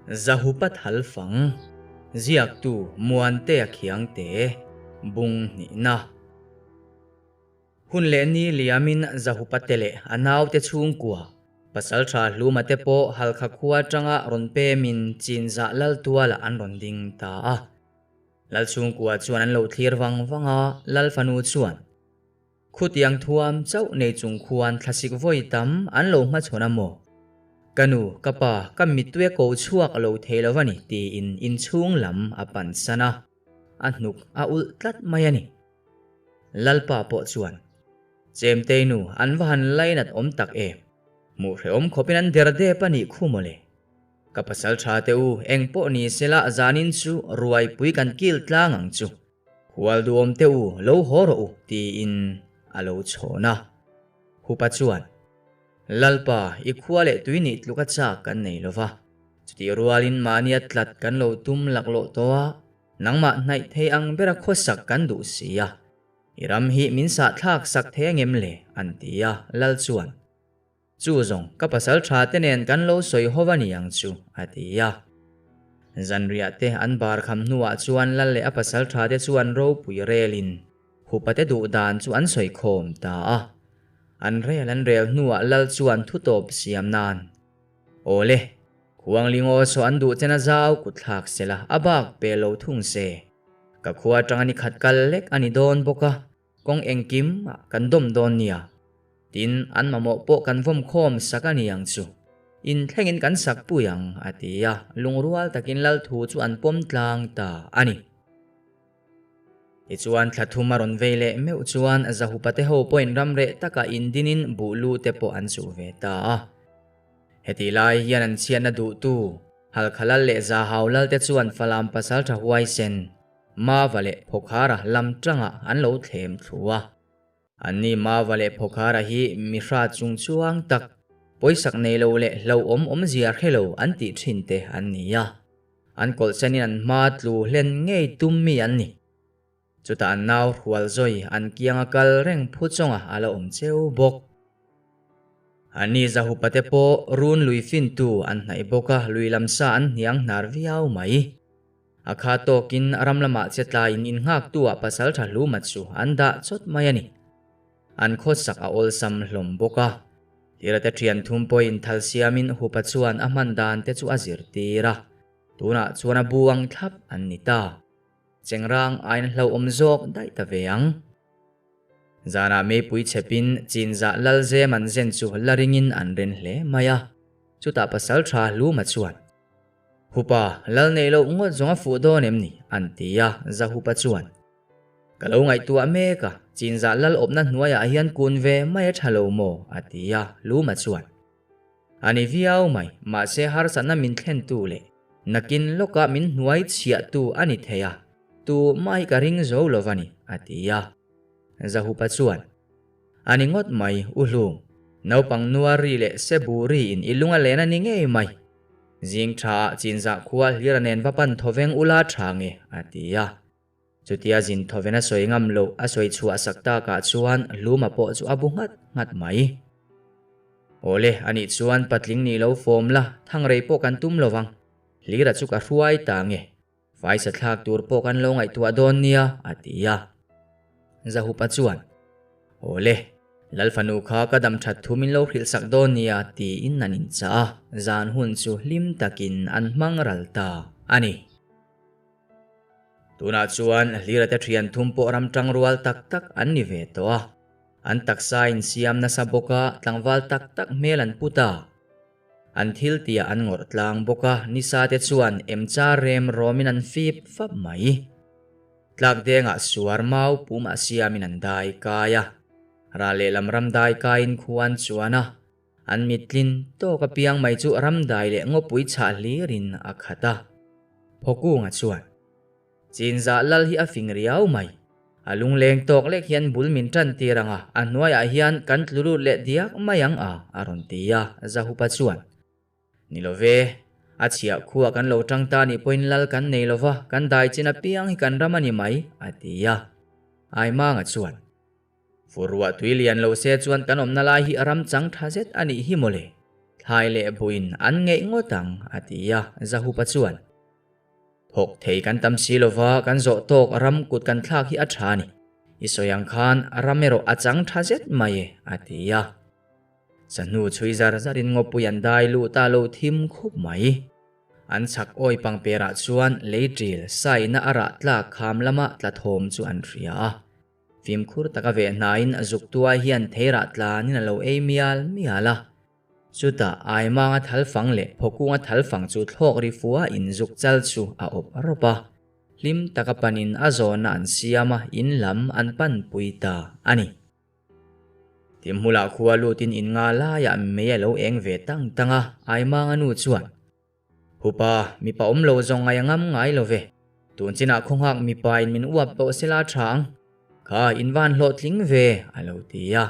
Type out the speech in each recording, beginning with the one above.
Zahupa Thalfang, Ziaktu Muantea Khiangte, Bung hnihna. Hun leh ni liamin Zahupa te leh a naute chhungkua, Pasaltha Hluma te pawh Halkha khua atanga rawn pemin Chinzah Laltualah an rawn ding ta a. Lal chhungkua chuan an lo thlir vang vang a, Lal fanu chuan, Khutiang thuam chauh nei chung khuan thlasik vawi tam an lo hmachhawn a maw? Ka nu, ka pa, ka mittui a ko chhuak lo thei lo a ni tiin inchhung lam a pansan a, a hnuk a ulh tlat mai a ni. Lalpa pawh chuan, Chemtei nu, an va han lainat awm tak em? Hmuh hrehawm khawpin an der dep a nih khu mawle. Ka pasal tha te u, eng pawh ni sela zanin chu ruaipui kan kil tlang ang chu. Hual duhawm te u, lo haw rawh u, tiin a lo chhawn a. Hupa chuan, Lalpa, i khua leh tui nih tluka chak kan nei lo va, chutih rualin mahnia tlat kan lo tum laklawh tawh a, nangmah hnaih thei ang bera khawsak kan duh si a, i ram hi min sahthlak sak thei angem le? an ti a, Lal chuan, Chu zawng ka pasal tha te nen kan lo sawi ho a ni ang chu, a ti a. Zanriah te an bar kham hnuah chuan Lal leh a pasal tha te chuan ropui relin Hupa te duh dan chu an sawi khawm ta a. An rel an rel hnuah Lal chuan thutawp siam nan, Awle, Khuanglingaw saw an duh chen a zau kut thlak sela a bak pe lo thung se. Ka khua atanga ni khat kal lek a ni dawn bawk a, Kawng engkim ah kan dawm dawn nia. Tin, an mamawh pawh kan vawm khawm sak a ni ang chu. In thlengin kan sak pui ang, a ti a, lungrual takin lal thu chu an pawm tlang ta a ni. Tichuan, thla thum a rawn vei leh meuh chuan Zahupate ho pawhin ramreh takah indinin buh lu te pawh an chuh ve ta a. Hetih lai hian an chhiatna duhtu Halkha lal leh Zahau lalte chuan Falam pasaltha huaisen, Mava leh Phokhara lam tangah an lo thlem thlu a. Anni Mava leh Phokhara hi mihra chungchuang tak, pawisak nei lo leh hlauhawm awmzia hre lo an tih thin te an ni a. An kawlhsenin an hma tlu hlen ngei tum mi an ni. Chutah an nau hrual zawi an kianga kal reng phu chawnga a la awm cheu bawk. Anni Zahupate pawh run lui fintu an hnaih bawk a, lui lam sa an hniang hnar viau mai. A kha tawkin ram lamah che tlaiin innghaktu ah pasal tha hluma chu an dah chawt mai a ni. An khawsak a awlsam hlawm bawk a. Tirate thian thum pawhin thal siamin Hupa chuan a hman dan te chu a zirtir a. Tunah chuan a bu ang thlap an ni ta. Chengrang aiin hlauhawm zawk daih ta ve ang. Zanah meipui chhepin Chinzah Lalzem an zen chu la ringin an ren hle mai a. Chutah pasal tha hluma chuan. Hupa, lal neih loh ngawt zawng a fuh dawn em ni? an ti a, Zahupa chuan, Ka lo ngaihtuah mek a, Chinzah lal awpna hnuaiah hian kun ve mai a tha lo maw? a ti a, Luma chuan, A ni viau mai, mahse harsatna min thlentu leh nakin lawkah min hnuai chhiahtu a ni thei a, tu mah hi ka ring zo lo va ni, a ti a, Zahupa chuan, A ni ngawt mai, U Hlum, naupang Nuari leh Seburi in i lung a len a ni ngei mai. Zing tha ah Chinzah khua hlir a nen va pan thawveng ula tha nge, a ti a. Chutia zin thawven a sawi ngam loh a sawi chhuah sak tak ah chuan Hluma pawh chu a bu nghat nghat mai. Awle, anih chuan patling nih lo fawm la, thangrei pawh kan tum lo vang. Hlira chu ka hruai ta nge. Faisa thlak tur pawh kan lo ngaihtuah dawn nia, a ti a. Zahupa chuan, Awle, Lalfanu kha ka dam that thu min lo hrilh sak dawn nia, tiin an inchah a, zan hun chu hlim takin an hmang ral ta a ni. Tunah chuan Hlirate thian thum pawh ram tang rual tak tak an ni ve tawh a, an taksa insiam nasa bawk a, tlangval tak tak hmel an pu ta. An thil tihah an ngawrh tlang bawk a, nisa te chuan emcha rem rawmin an fip fap mai. Tlak dengah suar mau pum a siamin an dai kai a, ral lehlam ram dai kaiin khu an chuan a, an mittlin tawk apiang mai chu ram dai leh ngawpui chhah hlirin a khat a. Phawkunga chuan. Chinzah lal hi a fing riau mai. A lungleng tawk lek hian bul min tan tir ang a, a hnuaiah hian kan tlu lut leh diak mai ang a, a rawn ti a, Zahupa chuan. Ni lo ve, a chhiah khuah kan lo tang ta nih pawhin lal kan nei lo va, kan dai chin apiang hi kan ram a ni mai, a ti a. Aimanga chuan. Fur ruah tui lian lo se chuan kan awmna lai hi ram chang tha zet a nih hi mawle. Thlai leh buin an ngeih ngawt ang, a ti a, Zahupa chuan. Thawk thei kan tam si lova kan zawh tawk ram kut kan thlak hi a tha a ni. I sawi ang khan ram erawh a chang tha zet mai e, a ti a. Sahnu chhui zar zarin ngawpui an dai lut a lo thim khup mai. An chhak awi pangperah chuan lei ṭil saina a rah tlak kham lama tla thawm chu an hria a. Fimkhur taka veh hnaiin zuk tuai hian theirah tlanin a lo ei mial mial a. Chutah Aimanga thalfang leh Phawkunga thalfang chu thlawk ri fua in zuk chal chu a awp rawp a. Hlim taka panin a zawhna an siam a, in lam an panpui ta a ni. Timhmulah khua lutin in nga laiah mei a lo eng ve tang tang a, Aimanga nu chuan, Hupa, mipa awm lo zawng ngai a ngam ngai lo ve. Tun chinah khawnghak mipa in min uap tawh se la tha ang. Kha, in van hlawhtling ve, a lo ti a.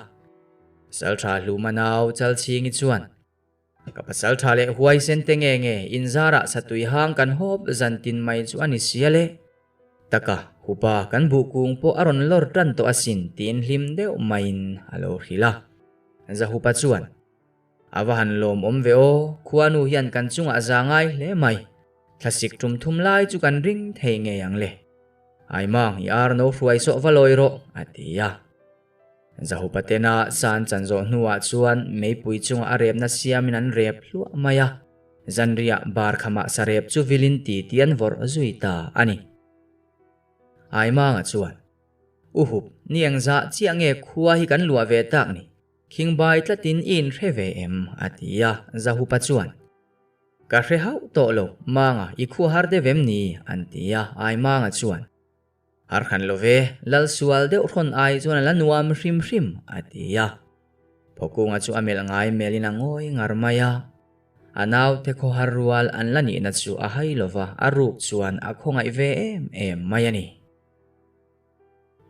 Pasaltha Hluma nau Chalchhingi chuan, Ka pasaltha leh huaisen te nge nge, in zarah satui hang kan hawp zan tin mai chu a ni sia le. Taka, hupa, kan buh kung pawh a rawn lawr tan tawh asin, tiin hlim deuh maiin a lo hrilh a. Zahupa chuan, A va han lawmawm ve aw, khuanu hian kan chungah za ngai hle mai. Thlasik tum thum lai chu kan ring thei ngei ang le. Aimang, i ar no hruai sawh va lawi rawh, a ti a. Zahupa tena san chan zawh hnuah chuan meipui chungah a repna siamin an rep hluah mai a. Zanriah bar khamah sarep chu vilin ti ti an vawrh zui ta a ni. Aimanga chuan, Uhup, ni engzah chiah nge khua hi kan luah ve tak ni? Khingbai tlatin i inhre ve em? a ti a, Zahupa chuan, Ka hre hauh tawh lo, Manga, i khu har deuh em ni? an ti a, Aimanga chuan, Har hran lo ve, lal sual deuh hrawn ai chuan a la nuam hrim hrim, a ti a. Phawkunga chu a melh ngai melhin a ngawi ngar mai a, a naute khawhar rual an la nihna chu a hai lo va, a ruk chuan a khawngaih ve em em mai a ni.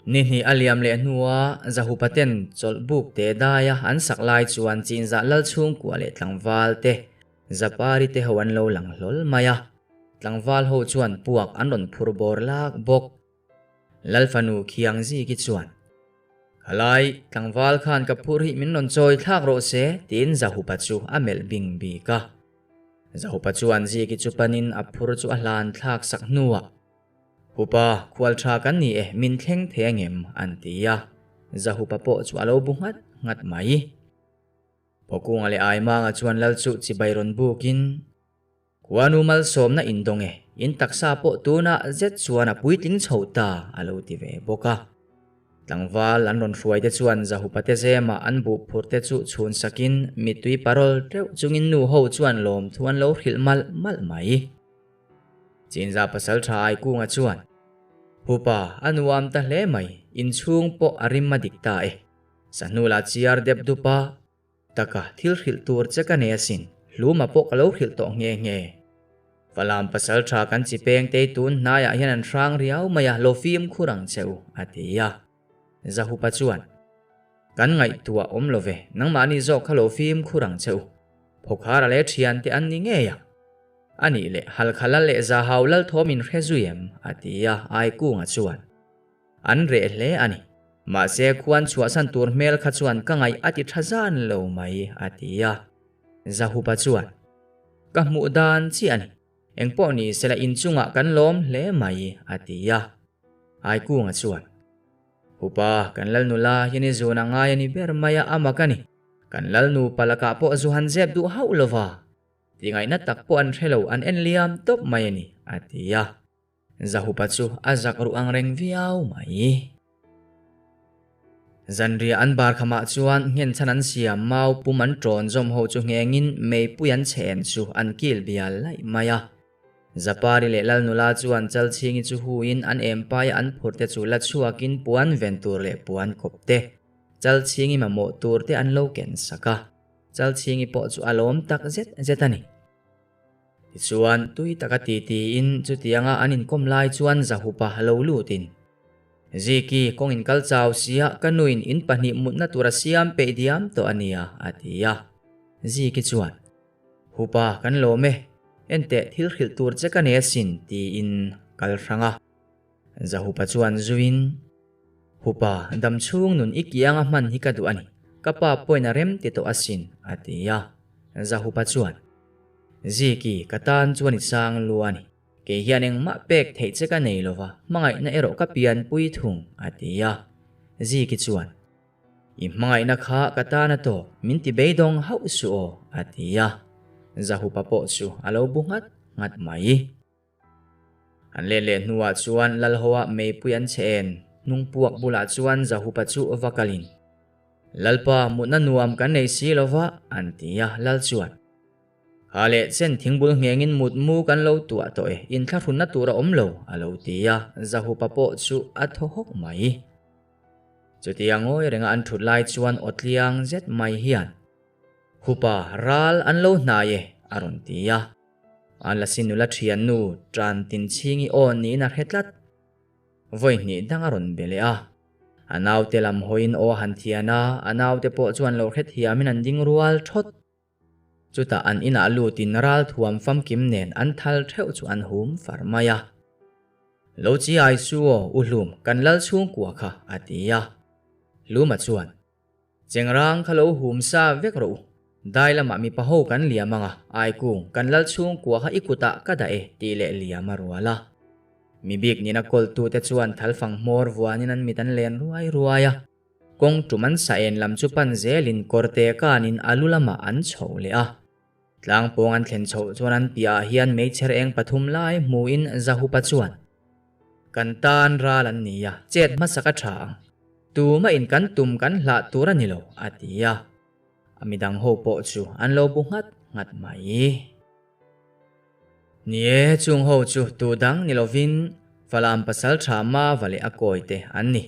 Ni hnih a liam leh hnua Zahupa ten chawlh buk te daia an sak lai chuan Chinzah lal chhungkua leh tlangval te Zapari te ho an lo lang hlawl mai a, tlangval ho chuan puak an rawn phur bawr lak bawk. Lal fanu Khiang Ziki chuan, Khalai, tlangval khan ka phur hi min rawn chawi thlak rawh se, tiin Zahupa chu a melh bing bik a. Zahupa chuan Ziki chu panin a phur chu a hlan thlak sak hnuah, Hupa, khual tha kan ni e, min thleng thei angem? an ti a, Zahupa pawh chu a lo bu nghat nghat mai. Phawkunga leh Aimanga chuan lal chu chibai rawn bukin, Khuanu malsawmna in dawng e, in taksa pawh tunah zet chuan a puitling chho ta, a lo ti ve bawk a. Tlangval an rawn hruai te chuan Zahupa te zemah an buh phur te chu chhun sakin mittui parawl teuh chungin nu ho chuan lawmthu an lo hrilh malh malh mai. Chinza pasal tha Aikunga chuan, Hupa, a nuam ta hle mai, inchhung pawh a rim a dik ta e. Sahnu la chiar dep dup a, taka thil hrilh tur che ka nei asin, hluma pawh ka lo hrilh tawh nghe nghe. Falam pasal tha kan chi peng tei tun hnaiah hian an hrang riau mai a, lo fimkhur ang che u, a ti a. Zahupa chuan, Kan ngaihtuah awm lo ve, nangmahni zawk kha lo fimkhur ang che u. Phawkhara leh thiante an ni ngei ang. A nih leh, Halkha lal leh Zahau lal thawm in hre zui em? a ti a, Aikunga chuan, An reh hle a ni. Mahse, khuan chhuahsan tur hmel kha chuan ka ngaih a ti tha zan lo mai, a ti a. Zahupa chuan, Ka hmuh dan chiah a ni. Engpawh ni sela inchungah kan lawm hle mai, a ti a. Aikunga chuan, Hupa, kan lal nula hian i zun a ngai a ni ber mai a, a mak a ni. Kan lal nupa lakah pawh zu han zep duh hauh lova. Tingaihna tak pawh an hre lo, an en liam tawp mai a ni, a ti a. Zahupa chu a zak ruh ang reng viau mai. Zanriah an bar khamah chuan nghenchhan an siam mau pum an ṭawn zawm ho chu nghengin meipui an chhen chu an kil bial laih mai a. Zapari leh Lalnula chuan Chalchhingi chu huin an empaia an phurte chu la chhuakin puan ven tur leh puan kawp te, Chalchhingi mamawh tur te an lo ken sak a. Chalchhingi pawh chu a lawm tak zet zet a ni. Tichuan, tui taka titiin chutianga an inkawm lai chuan Zahupa lo lutin, Ziki, kawng in kal chau sia, ka nuin in pahnih mutna tura siam peih diam tawh a nia, a ti a. Ziki chuan, Hupa, kan lawm e, enteh thil hrilh tur che ka nei asin, tiin kal hrang a. Zahupa chuan zuin, Hupa, dam chhung nun i kianga hman hi ka duh a ni, ka pa pawhin a rem ti tawh asin, a ti a. Zahupa chuan, Ziki, ka tan chuan i sang lu a ni. Kei hian engmah pek theih che ka nei lova, hmangaihna erawh ka pianpui thung, a ti a. Ziki chuan, I hmangaihna kha ka tan a tawk, min ti beidawng hauh suh aw, a ti a. Zahupa pawh chu a lo bu nghat nghat mai. An let leh hnuah chuan Lalhoa meipui an che en hnung puak bulah chuan Zahupa chu va kalin, Lalpa, mutna nuam kan nei si lo va, an ti a, Lal chuan, Ha leh chen thingbul nghengin mut mu kan lo tuah tawh e, inthlahrunna tur a awm lo, a lo ti a, Zahupa pawh chu a thaw hawk mai. Chutia ngawi renga an thut lai chuan aw tliang zet mai hian, Hupa, ral an lo hnai e, a rawn ti a. An la sin nula thiannu tan tin chhingi aw niin a hre tlat. Vawi hnih dang a rawn be leh a. A naute lam hawiin aw a han thian a, a naute pawh chuan lo hre thiamin an ding rual thawt. Chutah an inah lutin ral thuam famkim nen an thal theuh chu an hum far mai a. Lo chi ai su aw u hlum kan lal chhungkua kha a ti a. Hluma chuan. Chengrang kha lo hum sa vek rawh u. Dai lamah mipa ho kan liam ang a, Aikung, kan lal chhungkua kha i kutah ka dah e tih leh liam a rual a. Mi bik nina kawltute chuan thalfang hmawr vuanin an mit an len ruai ruai a. Kawng tum an sa en lam chu pan zelin kawrte kanin a lu lamah an chho leh a. Tlangpawng an thlen chhoh chuan an piahah hian meichher eng pathum lai hmuin Zahupa chuan, Kan tan ral an ni a, chet hmasa ka tha ang. Tumahin kan tum kan hlah tur a ni lo, a ti a. A midang ho pawh chu an lo bu nghat nghat mai. Ni e, chung ho chu tu dang ni lovin Falam pasal tha Mava leh a kawite an ni.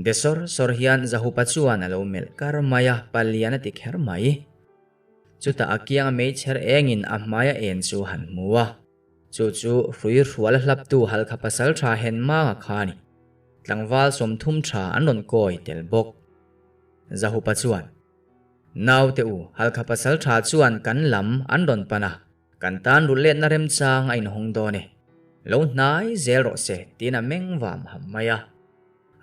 De sawr sawr hian Zahupa chuan a lo melh kar mai a, palian a ti kher mai. Chutah a kianga meichher engin a hmaia en chu a han hmu a. Chu chu hrui hrual hlaptu Halkha pasal tha hen manga kha a ni. Tlangval 30 tha an rawn kawi tel bawk. Zahupa chuan, Naute u, Halkha pasal tha chuan kan lam an rawn pan a, kan tan rulh letna remchang a inhawng dawn e. Lo hnai zel rawh se, tiin a meng vam ham mai a.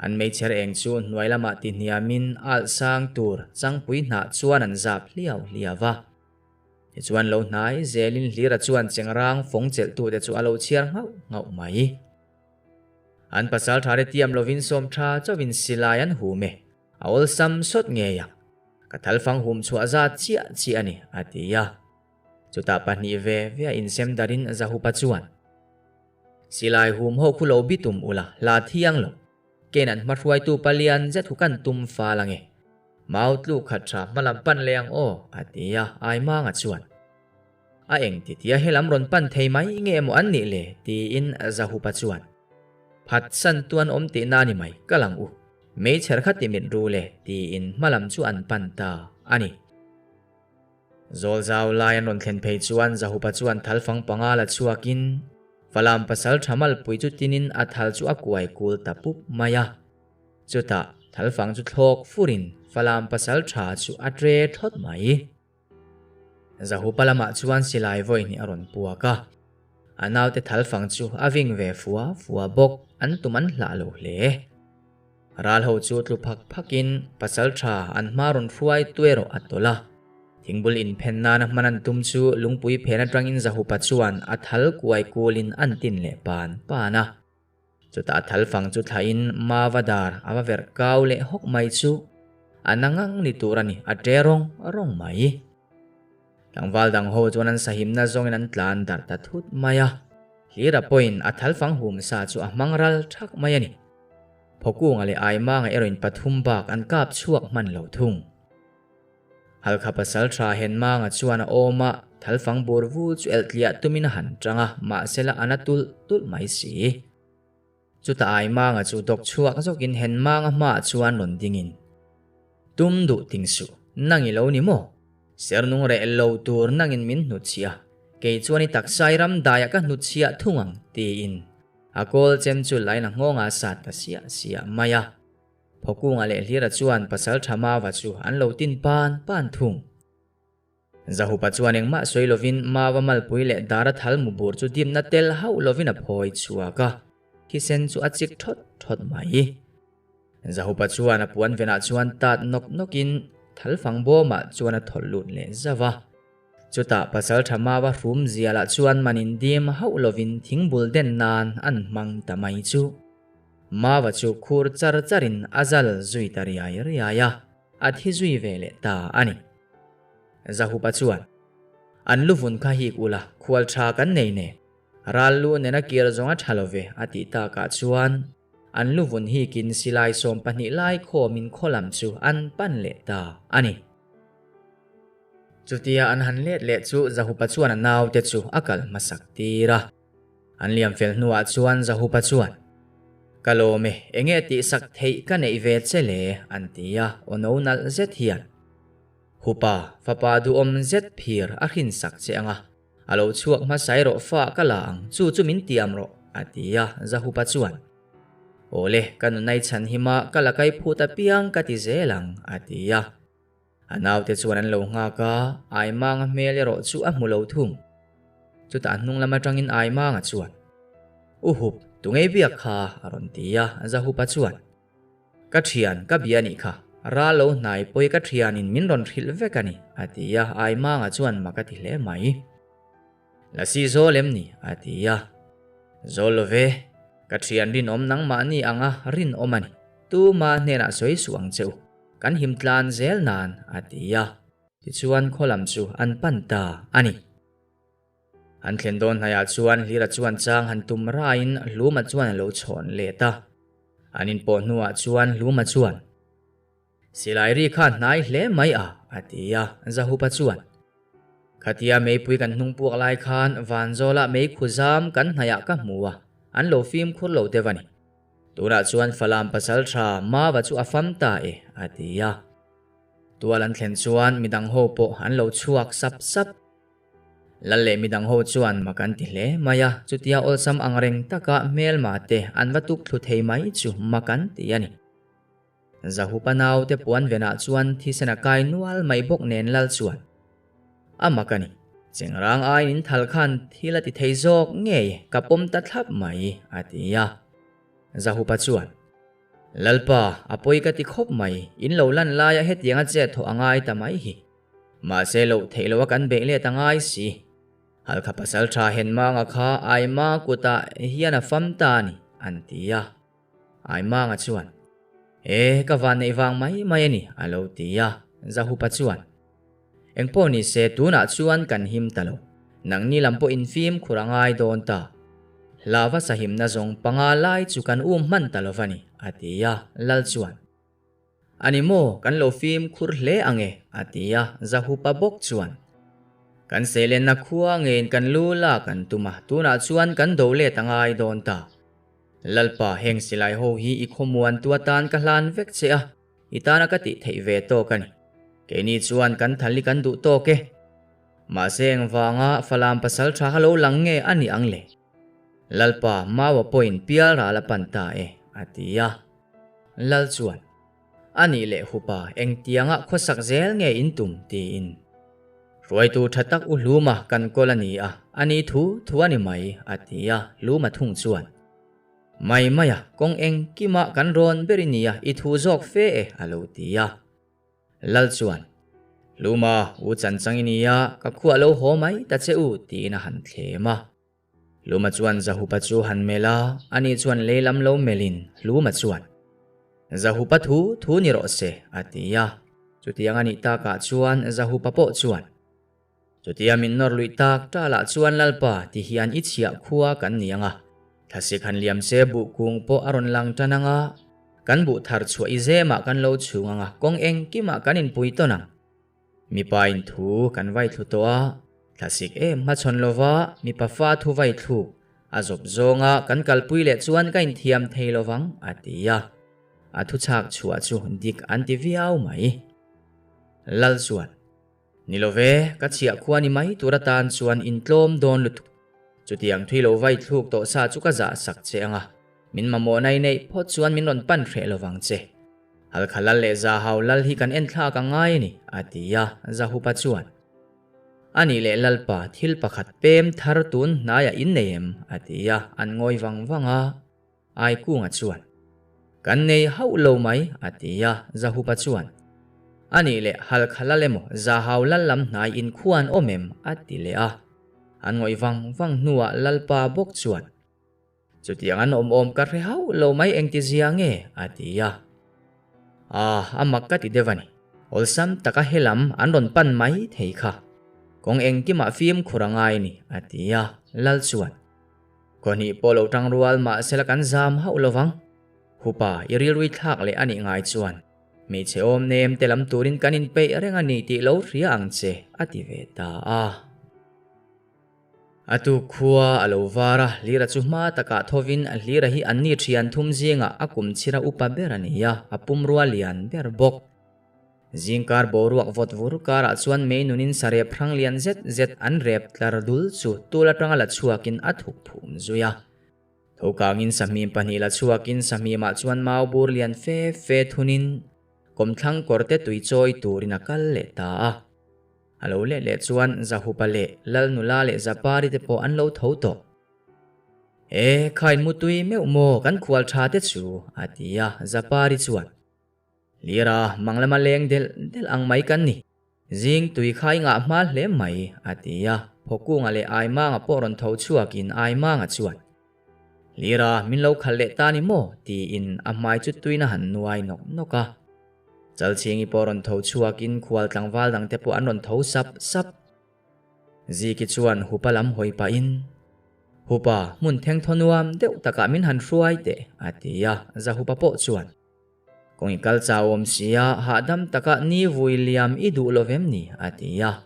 An meichher eng chu hnuai lamah ti hniamin alh sang tur changpui hnah chuan an zap hliau hliau va. Tichuan lo hnai zelin Hlira chuan chengrang fawng chelhtute chu a lo chhiar nghauh nghauh mai. An pasal tha re tiam lovin sawm tha chauhin silai an hum e, a awlsam sawt ngei ang. Ka thalfang hum chhuah zat chiah chiah a ni, a ti a. Chutah pahnih ve ve a insem darin Zahupa chuan, Silai hum ho khu lo bitum ula, hla thiang lo. Ken an hmahruaitu palian zet hu kan tum fal ange. Mau tluk khat tha hmalam pan leh ang aw, a ti a, Aimanga chuan. A eng ti tia helam rawn pan thei mai nge emaw an nih le? tiin Zahupa chuan. Phat san tu an awm tihna a ni mai, kal ang u. Meichher kha ti mit ru le, tiin hmalam chu an pan ta a ni. Zawl zau lai an rawn thlen phei chuan Zahupa chuan thalfang panga la chhuakin Falam pasal tha malpui chu tinin a thal chu a kuai kul ta pup mai a. Chutah thalfang chu thlawk furin Falam pasal tha chu a tre thlawt mai. Zahupa lamah chuan silai vawi hnih a rawn puak a. A naute thalfang chu a ving ve fua fua bawk, an tum an hlah lo hle. Ral ho chu tlu phak phakin pasal tha an hma rawn hruai tu erawh a tawlh a. Thingbul inphen nana hman an tum chu lungpui phen atangin Zahupa chuan a thal kuai kulin an tin leh pan pan a. Chutah a thal fang chu thlahin Mava dar a va verh kau leh hawk mai chu a na ngang ni tur a ni, a ṭe rawng rawng mai. Tlangval dang ho chuan an sahimna zawngin an tlan darh ta thut mai a. Hlira pawhin a thal fang hum sa chu a hmang ral thak mai a ni. Phawkunga leh Aimanga erawhin pathum bak an kap chhuak hman lo thung. Halkha pasal tha Henmanga chuan a awm a, thalfang bur vul chu elh tliah tumin a han tang a, mahsela a na tulh tulh mai si. Chutah Aimanga chu dawk chhuak zawkin Henmanga hmaah chuan rawn dingin, Tum duh ting suh, nang i lo ni maw? Sernung reh lo tur nangin min hnutchhiah a, kei chuan i taksai ram daiah ka hnutchhiah thung ang, tiin a kawl chem chu laina nghawngah a sat ta siah siah mai a. Phawkunga leh Hlira chuan pasal tha Mava chu an lo tin pan pan thung. Zahupa chuan engmah sawi lovin Mava malpui leh dara thal mu bur chu dimna tel hauh lovin a phawi chhuak a, thisen chu a chik thawt thawt mai. Zahupa chuan a puan venah chuan tat nawk nawkin thalfang bawmah chuan a thawlh lut leh zauh a. Chutah Pasalṭha Mava hrum zialah chuan manin dim hauh lovin thingbul den nan an hmang ta mai chu. Mava chu khur char charin a zal zui ta riai riai a, a thi zui ve leh ta a ni. Zahupa chuan, An luvun kha hik ula, khual tha kan nei nen. Ral lu nena kir zawng a tha lo ve, a tih takah chuan an luvun hikin silai 12 lai khawmin khaw lam chu an pan leh ta a ni. Chutia an han let leh chu Zahupa chuan a naute chu a kal hmasak tir a. An liam fel hnuah chuan Zahupa chuan, Ka lawm e, enge tihsak theih ka neih ve che le? an ti a, aw no nalh zet hian. Hupa, fapa duhawm zet phir a hrinsak che ang a, a lo chhuak hmasa erawh fa ka la ang, chu chu min tiam rawh, a ti a, Zahupa chuan, Awle, ka nunai chhan hima ka la kai phut apiang ka ti zel ang, a ti a. A naute chuan an lo nghak a, Aimanga hmel erawh chu a hmu lo thung. Chutah a hnung lam atangin Aimanga chuan, U Hup, tu ngei biak kha? a rawn ti a, Zahupa chuan, Ka thian, ka bia nih kha, ral lo hnai pawi ka thianin min rawn hrilh vek a ni, a ti a, Aimanga chuan mak a ti hle mai. Lasi zawl em ni? a ti a. Zawl lo ve, ka thian rinawm nangmahni anga rinawm a ni, tuma hnenah sawi suh ang che u. Kan him tlan zel nan, a ti a. Tichuan khaw lam chu an pan ta a ni. An thlen dawn hnaiah chuan Hlira chuan chang han tum raiin Hluma chuan a lo chhawn let a. An inpawh hnuah chuan Hluma chuan, Silai ri kha hnai hle mai a, a ti a. Zahupa chuan, Khatia meipui kan hnung puak lai khan Vanzawlah meikhu zam kan hnaiah ka hmu a, an lo fimkhur lo deuh a ni. Tunah chuan Falam pasal tha Mava chu a fam ta e, a ti a. Tual an thlen chuan midang ho pawh an lo chhuak sap sap. Lal leh midang ho chuan mak an ti hle mai a, chutia awlsam angreng taka hmelma te an va tuk thlu thei mai chu mak an ti a ni. Zahupa naute puan venah chuan thisen a kai nual mai bawk nen Lal chuan a mak a ni. Chengrang aiin in thal khan thil a ti thei zawk ngei ka pawm ta thlap mai, a ti a. Zahupa chuan, Lalpa, a pawi ka ti khawp mai, in lo lan laia hetianga chet thawh a ngai ta mai hi. Mahse loh theih loha kan beih let a ngai si. Halkha pasal tha Henmanga kha Aima kutah hian a fam ta a ni, an ti a. Aimanga chuan, E, ka van neih vang mai mai a ni, a lo ti a. Zahupa chuan, Engpawh ni se tunah chuan kan him ta lo. Nangni lam pawh infimkhur a ngai dawn ta. Hlava sahimna zawng panga lai chu kan um hman ta lo va ni, a ti a. Lal chuan, A ni maw, kan lo fimkhur hle ang e, a ti a. Zahupa bawk chuan, Kan seilenna khua ngeiin kan lu lak an tum a, tunah chuan kan do let a ngai dawn ta. Lalpa, heng silai ho hi i khawmuantu atan ka hlan vek che a, i tana ka tih theih ve tawk a ni. Keini chuan kan thal hi kan duh tawk e. Mahse engvanga Falam pasal tha kha lo lang nge a ni ang le? Lalpa, Maua pawhin pial ral a pan ta e, a ti a. Lal chuan, A nih leh hupa engtianga khawsak zel nge in tum? tiin. Hruaitu tha tak u Hluma kan kawl a ni a, a ni thu thu a ni mai, a ti a, Hluma thung chuan, Mai mai a, kawng engkima kan rawn ber i nia, i thu zawk fe e, a lo ti a. Lal chuan, Hluma, u chanchang i nia, ka khuah lo haw mai ta che u, tiin a han thlem a. Hluma chuan Zahupa chu han melh a, ani chuan lei lam lo melhin Hluma chuan, Zahupa thu thu ni rawh se, a ti a. Chutiang a nih takah chuan Zahupa pawh chuan, Chutia min nawr luih tak talah chuan Lalpa ti hian i chhiah khua kan ni ang a, thlasik han liam se buh kung pawh a rawn lang tan ang a, kan buh thar chhuah i zemah kan lo chhung ang a, kawng engkimah kan inpui tawn ang. Mipa in thu kan vai thlu tawh a, thlasik em hmachhawn lova mipa fa thu vai thluk a zawp zawnga kan kalpui leh chuan ka inthiam thei lovang a ti a. A thu chhak chhuah chu dik an ti viau mai. Lal chuan, Ni lo ve, ka chhiah khua ni mai tur atan chuan intlawm dawn lutuk. Chutiang thui lo vai thluk tawh sa chu ka zah sak che ang a, min mamawh nai neih phawt chuan min rawn pan hreh lovang che. Halkha lal leh Zahau lal hi kan en thlak a ngai a ni, a ti a, Zahupa chuan, A nih leh Lalpa, thil pakhat pem thar tun hnaiah in nei em? a ti a, an ngawi vang vang a, Aikunga chuan, Kan nei hauh lo mai, a ti a, Zahupa chuan, A nih leh Halkha lal emaw Zahau lal lam hnai in khua an awm em? a ti leh a. An ngawih vang vang hnuah Lalpa bawk chuan, Chutiang an awm awm ka hre hauh lo mai engti zia nge? a ti a. Ah, a mak ka ti deuh a ni. Awlsam taka helam an rawn pan mai thei kha. Kawng engkimah fimkhur a ngai ni, a ti a. Lal chuan, Khawhnih pawh lo tang rual mahsela kan zam hauh lo vang. Hupa, i rilrui thlak leh a nih ngai chuan hmeichhe awm nem te lam turin kan inpeih reng a ni tih lo hria ang che, a ti ve ta a. A tuk khua a lo var a, Hlira chu hma takah thovin Hlira hi anni thian thum zingah a kum chhira upa ber a ni a, a pumrua lian ber bawk. Zingkar boruak vawt vur karah chuan mei nunin sarep hrang lian zet zet an rep tlar dul chu tul atanga la chhuakin a thuk phum zui a. Tho kangin sahmim pahnih la chhuakin sahmimah chuan mau bur lian fe fe thunin kawmthlang kawrte tui chawi turin a kal leh ta a. A lo leh leh chuan Zahupa leh Lalnula leh Zapari te pawh an lo tho tawh. E, khain mutui meuh maw kan khual tha te chu, a ti a, Zapari chuan. Lira, mang lama leng delh delh ang mai kan ni. Zing tui kha i ngah hma hle mai, a ti a, Phawkunga leh Aimanga pawh rawn tho chhuakin Aimanga chuan, Lira, min lo khalh leh ta ni maw? tiin a hmai chu tuina han nuai nawk nawk a. Chalchhingi pawh rawn tho chhuakin khual tlangval dangte pawh an rawn tho sap sap. Ziki chuan Hupa lam hawi pahin, Hupa, hmun thengthaw nuam deuh takah min han hruai teh, a ti a, Zahupa pawh chuan, Kawng i kal chau awm sia, hahdam taka ni vui liam i duh lo vem ni? a ti a.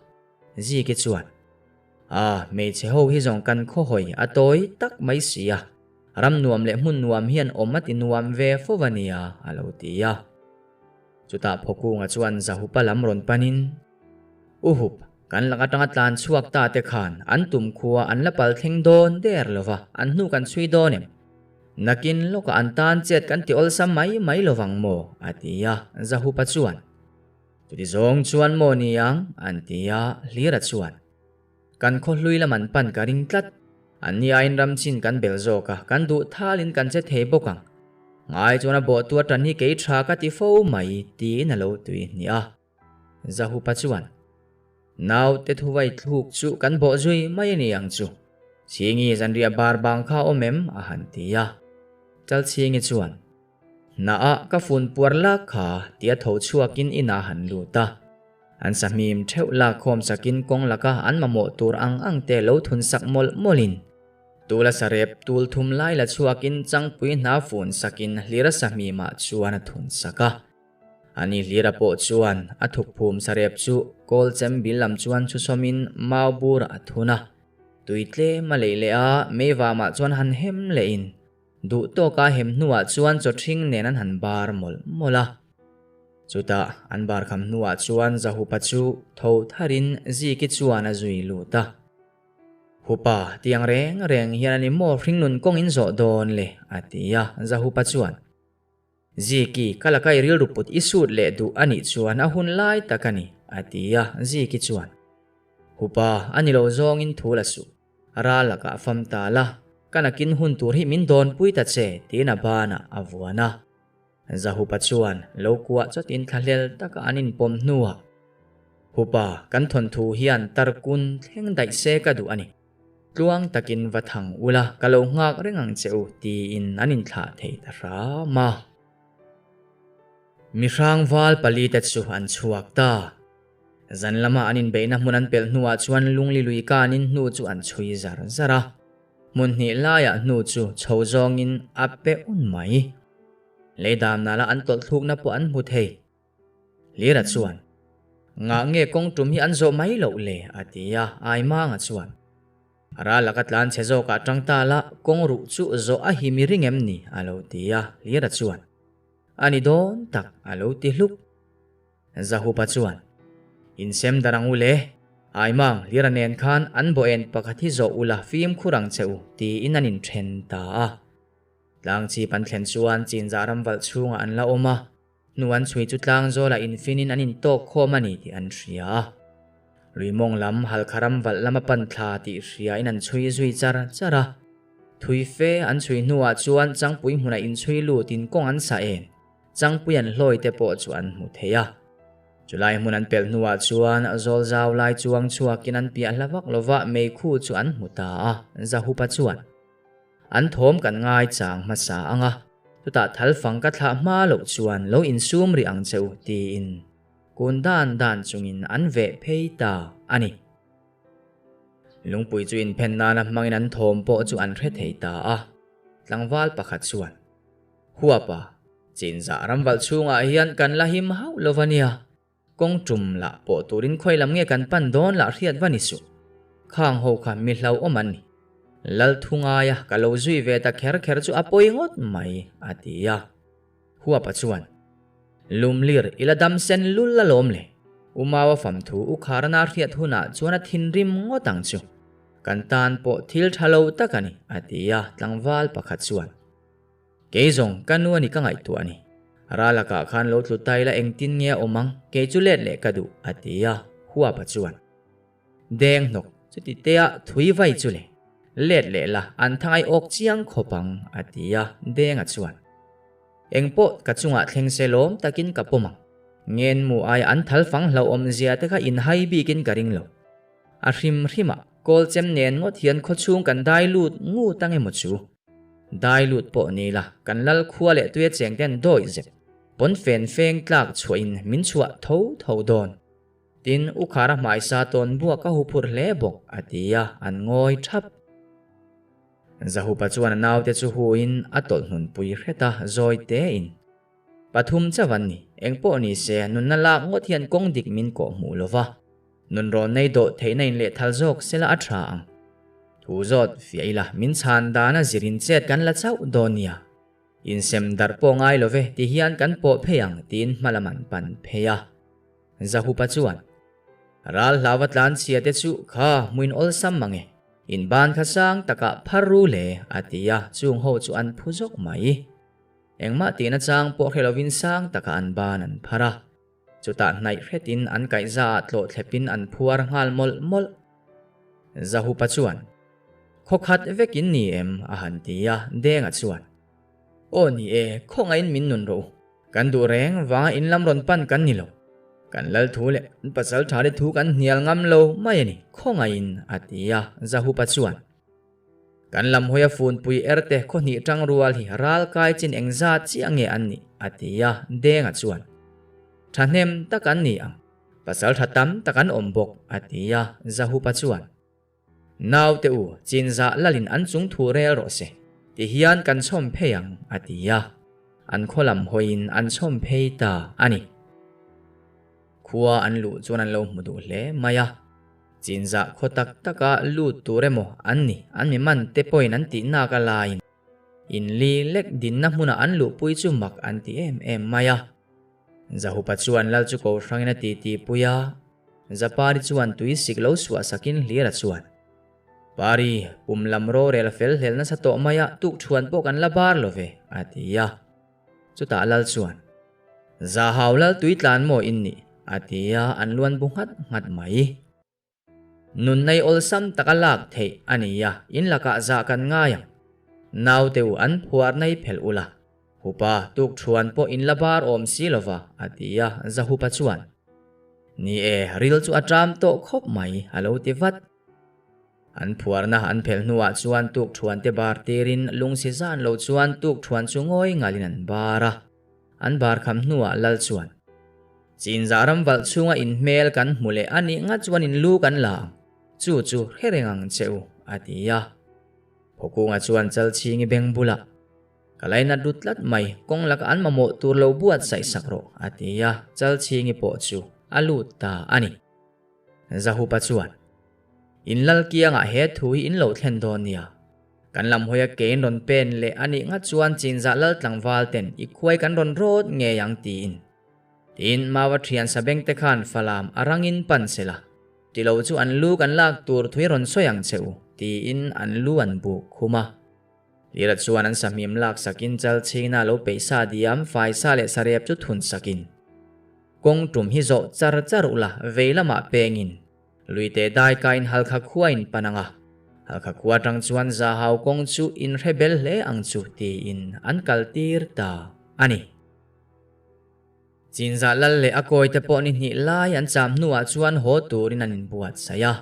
Ziki chuan, A, hmeichhe ho hi zawng kan khaw hawi a tawi tak mai sia, ram nuam leh hmun nuam hian awm a ti nuam ve fo va nia, a lo ti a. Chutah Phawkunga chuan Zahupa lam rawn panin, U Hup, kan lak atanga tlan chhuak ta te khan an tum khua an la pal thleng dawn der lo va, an hnu kan chhui dawn em? Nakin lawkah an tan chet kan ti awlsam mai mai lo vang maw? a ti a, Zahupa chuan. Chuti zawng chuan maw ni ang? an ti a, Hlira chuan. Kan khaw hlui lam an pan ka ring tlat. An ni aiin ram chin kan bel zawk a, kan duh thalin kan che thei bawk ang. Ngai chuan a bawhtu a tan hi kei tha ka ti fo mai, tiin a lo tui hnih a. Zahupa chuan, Naute thuvai thluk chu kan bawh zui mai a ni ang chu. Chhingi zanriah bar bang kha awm em? a han ti a. Chalchhingi chuan, Hnaah ka fun puar lak kha tia tho chhuakin inah han lut a. An sahmim theuh lak khawm sakin kawng laka an mamawh tur ang ang te lo thun sak mawlh mawlhin tula sarep tul thum lai la chhuakin changpui hna fun sakin hlira sahmimah chuan a thun sak a. Ani hlira pawh chuan a thukphum sarep chu kawl chem bil lam chuan chhusawmin mau burah a thun a. Tui tlem a leih leh a, meivamah chuan han hem lehin Duh tawka hem hnuah chuan chawthring nen an han bar mawlh mawlh a. Chutah an bar kham hnuah chuan Zahupa chu tho tharin Ziki chuan a zui lut a. Hupa, tiang reng reng hian a ni maw hringnun kawng in zawh dawn le? a ti a, Zahupa chuan. Ziki, ka laka i rilru put i sut leh duh a nih chuan a hun lai tak a ni, a ti a, Ziki chuan. Hupa, a ni lo zawngin thu la suh. Ral lakah fam ta la, ka nakin hun tur hi min dawnpui ta che, tiin a banah a vuan a. Zahupa chuan lo kuah chawtin thlahlel taka an inpawm hnuah, Hupa, kan thawnthu hian tarkun thleng daih se ka duh a ni. Tluang takin va thang ula, ka lo nghak reng ang che u, tiin an inthlah thei ta hram a. Mihrangval palite chu an chhuak ta. Zan lama an inbeihna hmun an pelh hnuah chuan lungli lui kanin hnu chu an chhui zar zar a. Hmun hnih laiah hnu chu chho zawngin a pe un mai. Lei damna la an tawlh thlukna pawh an hmu thei. Lira chuan, Ngah nge kawng tum hi an zawh mai loh le? a ti a, Aimanga chuan, Ral laka tlan chhe zawkah tang ta la, kawng ruh chu zawh a him i ring em ni? a lo ti a, Lira chuan, A ni dawn tak, a lo ti hluk. Zahupa chuan, Insem dar ang u le, Aimang Lira nen khan an bawh-en pakhat hi zawh ula fimkhur ang che u, tiin an inthen ta a. Tlangchip an thlen chuan Chinzah ram valh chhungah an la awm a, hnu an chhui chu tlangzawlah infinin an intawk khawm a ni tih an hria a. Luimawng lam Halkha ram valh lama pan thla tih hriain an chhui zui char char a. Thui fe an chhui hnuah chuan Changpui hmunah inchhui lutin kawng an sah em? Changpui an hlawi te pawh chu an hmu thei a. Chulai hmun an pelh hnuah chuan zawl zau lai chuang chhuakin an piah hla vak lova meikhu chu an hmu ta a, Zahupa chuan, An thawm kan ngai chang hmasa ang a, chutah thalfang ka thlah hma loh chuan lo insum rih ang che u, tiin kun dan dan chungin an veh phei ta a ni. Lungpui chu inphen nana hmangin an thawm pawh chu an hre thei ta a, tlangval pakhat chuan, Huapa, chinzah ramvalh chhungah hian kan la him hauh lo va nia, kawng tum lah pawh turin khawi lam nge kan pan dawn lah hriat va ni suh. Khang ho kha mi hlauhawm an ni. Lal thu ngaia ka lo zui ve ta kher kher chu a pawi ngawt mai, a ti a. Huapa chuan, Lumlir i la dam sen lul alawm le. U Maua famthu u Kharana hriat hunah chuan a thinrim ngawt ang chu. Kan tan pawh thil tha lo tak a ni, a ti a, tlangval pakhat chuan. Kei zawng ka nu a ni ka ngaihtuah a ni. Ralakah khan lo tlu ta ila engtin nge a awm ang, kei chu let leh ka duh, a ti a, Huapa chuan. Deng hnawk, chuti tea thui vai chu le. Let leh la, an thangai awk chiang khawp ang, a ti a, Denga chuan. Engpawh ka chungah thleng se lawm takin ka pawm ang. Ngenmu aia an thal fang hlauhawm zia te kha inhai bikin ka ring lo. A hrim hrimah kawl chem nen ngawt hian khawchhung kan dai lut ngut ang emaw chu. Dai lut pawh ni la, kan lal khua leh tuia cheng ten dawi zep. Pawn fen feng tlak chhuahin min chhuah tho tho dawn. Tin, U Khara hmaisa tawn buak a huphurh hle bawk, a ti a, an ngawi thap. Zahupa chuan a naute chu huin a tawlh hnunpui hret a, zawi tein. Pathum chauh an ni, engpawh ni se, nunna lak ngawt hian kawng dik min kawh hmuh lo va, nun rawn nei dawh theihna in lehthal zawk sela a tha ang. Thu zawt fiah ila, min chhan dana zirin chet kan la chauh dawn nia. Insem darh pawh ngai lo ve ti hian kan pawh phei ang tiin hma lam an pan phei a. Zahupa chuan, Ral hlauva tlanchhia te chu kha hmuin awlsam mang e, in ban kha sang takah phar ru le, a ti a, chung ho chu an phu zawk mai. Engmah tihna chang pawh hre lovin sang takah an ban an phar a, chutah hnaih hretin an kaihza ah tlawh thlepin an phuar nghal mawlh mawlh. Zahupa chuan, Khaw khat vekin ni em? a han ti a, Denga chuan, Aw ni e, khawngaihin min nun rawh u. Kan duh reng vanga in lam rawn pan kan ni lo. Kan lal thu leh an pasal tha te thu kan hnial ngam lo mai a ni, khawngaihin a ti a, Zahupa chuan. Kan lam hawia funpui erte khaw hnih tang rual hi ral kai chin engzat chiah nge an nih? a ti a, Denga chuan. Thahnem tak an ni ang, pasal tha tam tak an awm bawk, a ti a, Zahupa chuan. Naute u, chinzah lalin an chung thu rel rawh se, ti hian kan chhawm phei ang, a ti a. An khaw lam hawiin an chhawm phei ta a ni. Khua an luh chuan an lo hmu duh hle mai a. Chinzah khaw tak taka lut tur emaw an ni, an mi man te pawhin an tih nak a laiin in li lek dinna hmuna an luhpui chu mak an ti em em mai a. Zahupa chuan lal chu ko hrangin a titi pui a. Zapari chuan tui sik lo suah sakin hlir a chuan. Pari, pum lam rorel fel hlel nasa tawh mai a, tuk thuan pawh kan la bar lo ve, a ti a. Chutah lal chuan, Zahau lal tui tlan maw in nih? a ti a, an luan bu nghat nghat mai. Nun nei awlsam taka lak theih a ni a, in lakah zah kan ngai ang. Naute u an phuar nei phelh ula, Hupa tuk thuan pawh in la bar awm si lova, a ti a, Zahupa chuan, Ni e, ril chu a ṭam tawh khawp mai, a lo ti vat. An phuarna an phelh hnuah chuan tuk thuan te bar tirin lungsi zan lo chuan tuk thuan chu ngawi ngalin an bar a. An bar kham hnuah lal chuan, Chinzah ram valh chhunga in hmel kan hmu leh a nih ngat chuan in lu kan la ang, chu chu hre reng ang che u, a ti a. Phawkunga chuan Chalchhingi beng bulah, Ka lainat lut tlat mai, kawng laka an mamawh tur lo buatsaih sak rawh, a ti a, Chalchhingi pawh chu a lut ta a ni. Zahupa chuan, In lal kiangah he thu hi in lo thlen dawn nia. Kan lam hawia kein rawn pen leh a nih ngat chuan Chinzah lal tlangval ten i khuai kan rawn rawt ngei ang tiin. Tin, Maua thian sabeng te khan Falam a rangin pan se la, tilo chu an lu kan lak tur thui rawn sawi ang che u, tiin an lu an buk khum a. Lira chuan an sahmim lak sakin chal chhingna lo peih sa diam fai sa leh sarep chu thun sakin kawng tum hi zawh char char ula vei lamah pengin luite dai kain halkha khua in pan ang a, halkha khua tang chuan zahau kawng chu in hre bel hle ang chu tiin an kal tir ta a ni. Chinzah lal leh a kawite pawh ni hnih lai an cham hnuah chuan haw turin an inbuatsaih a.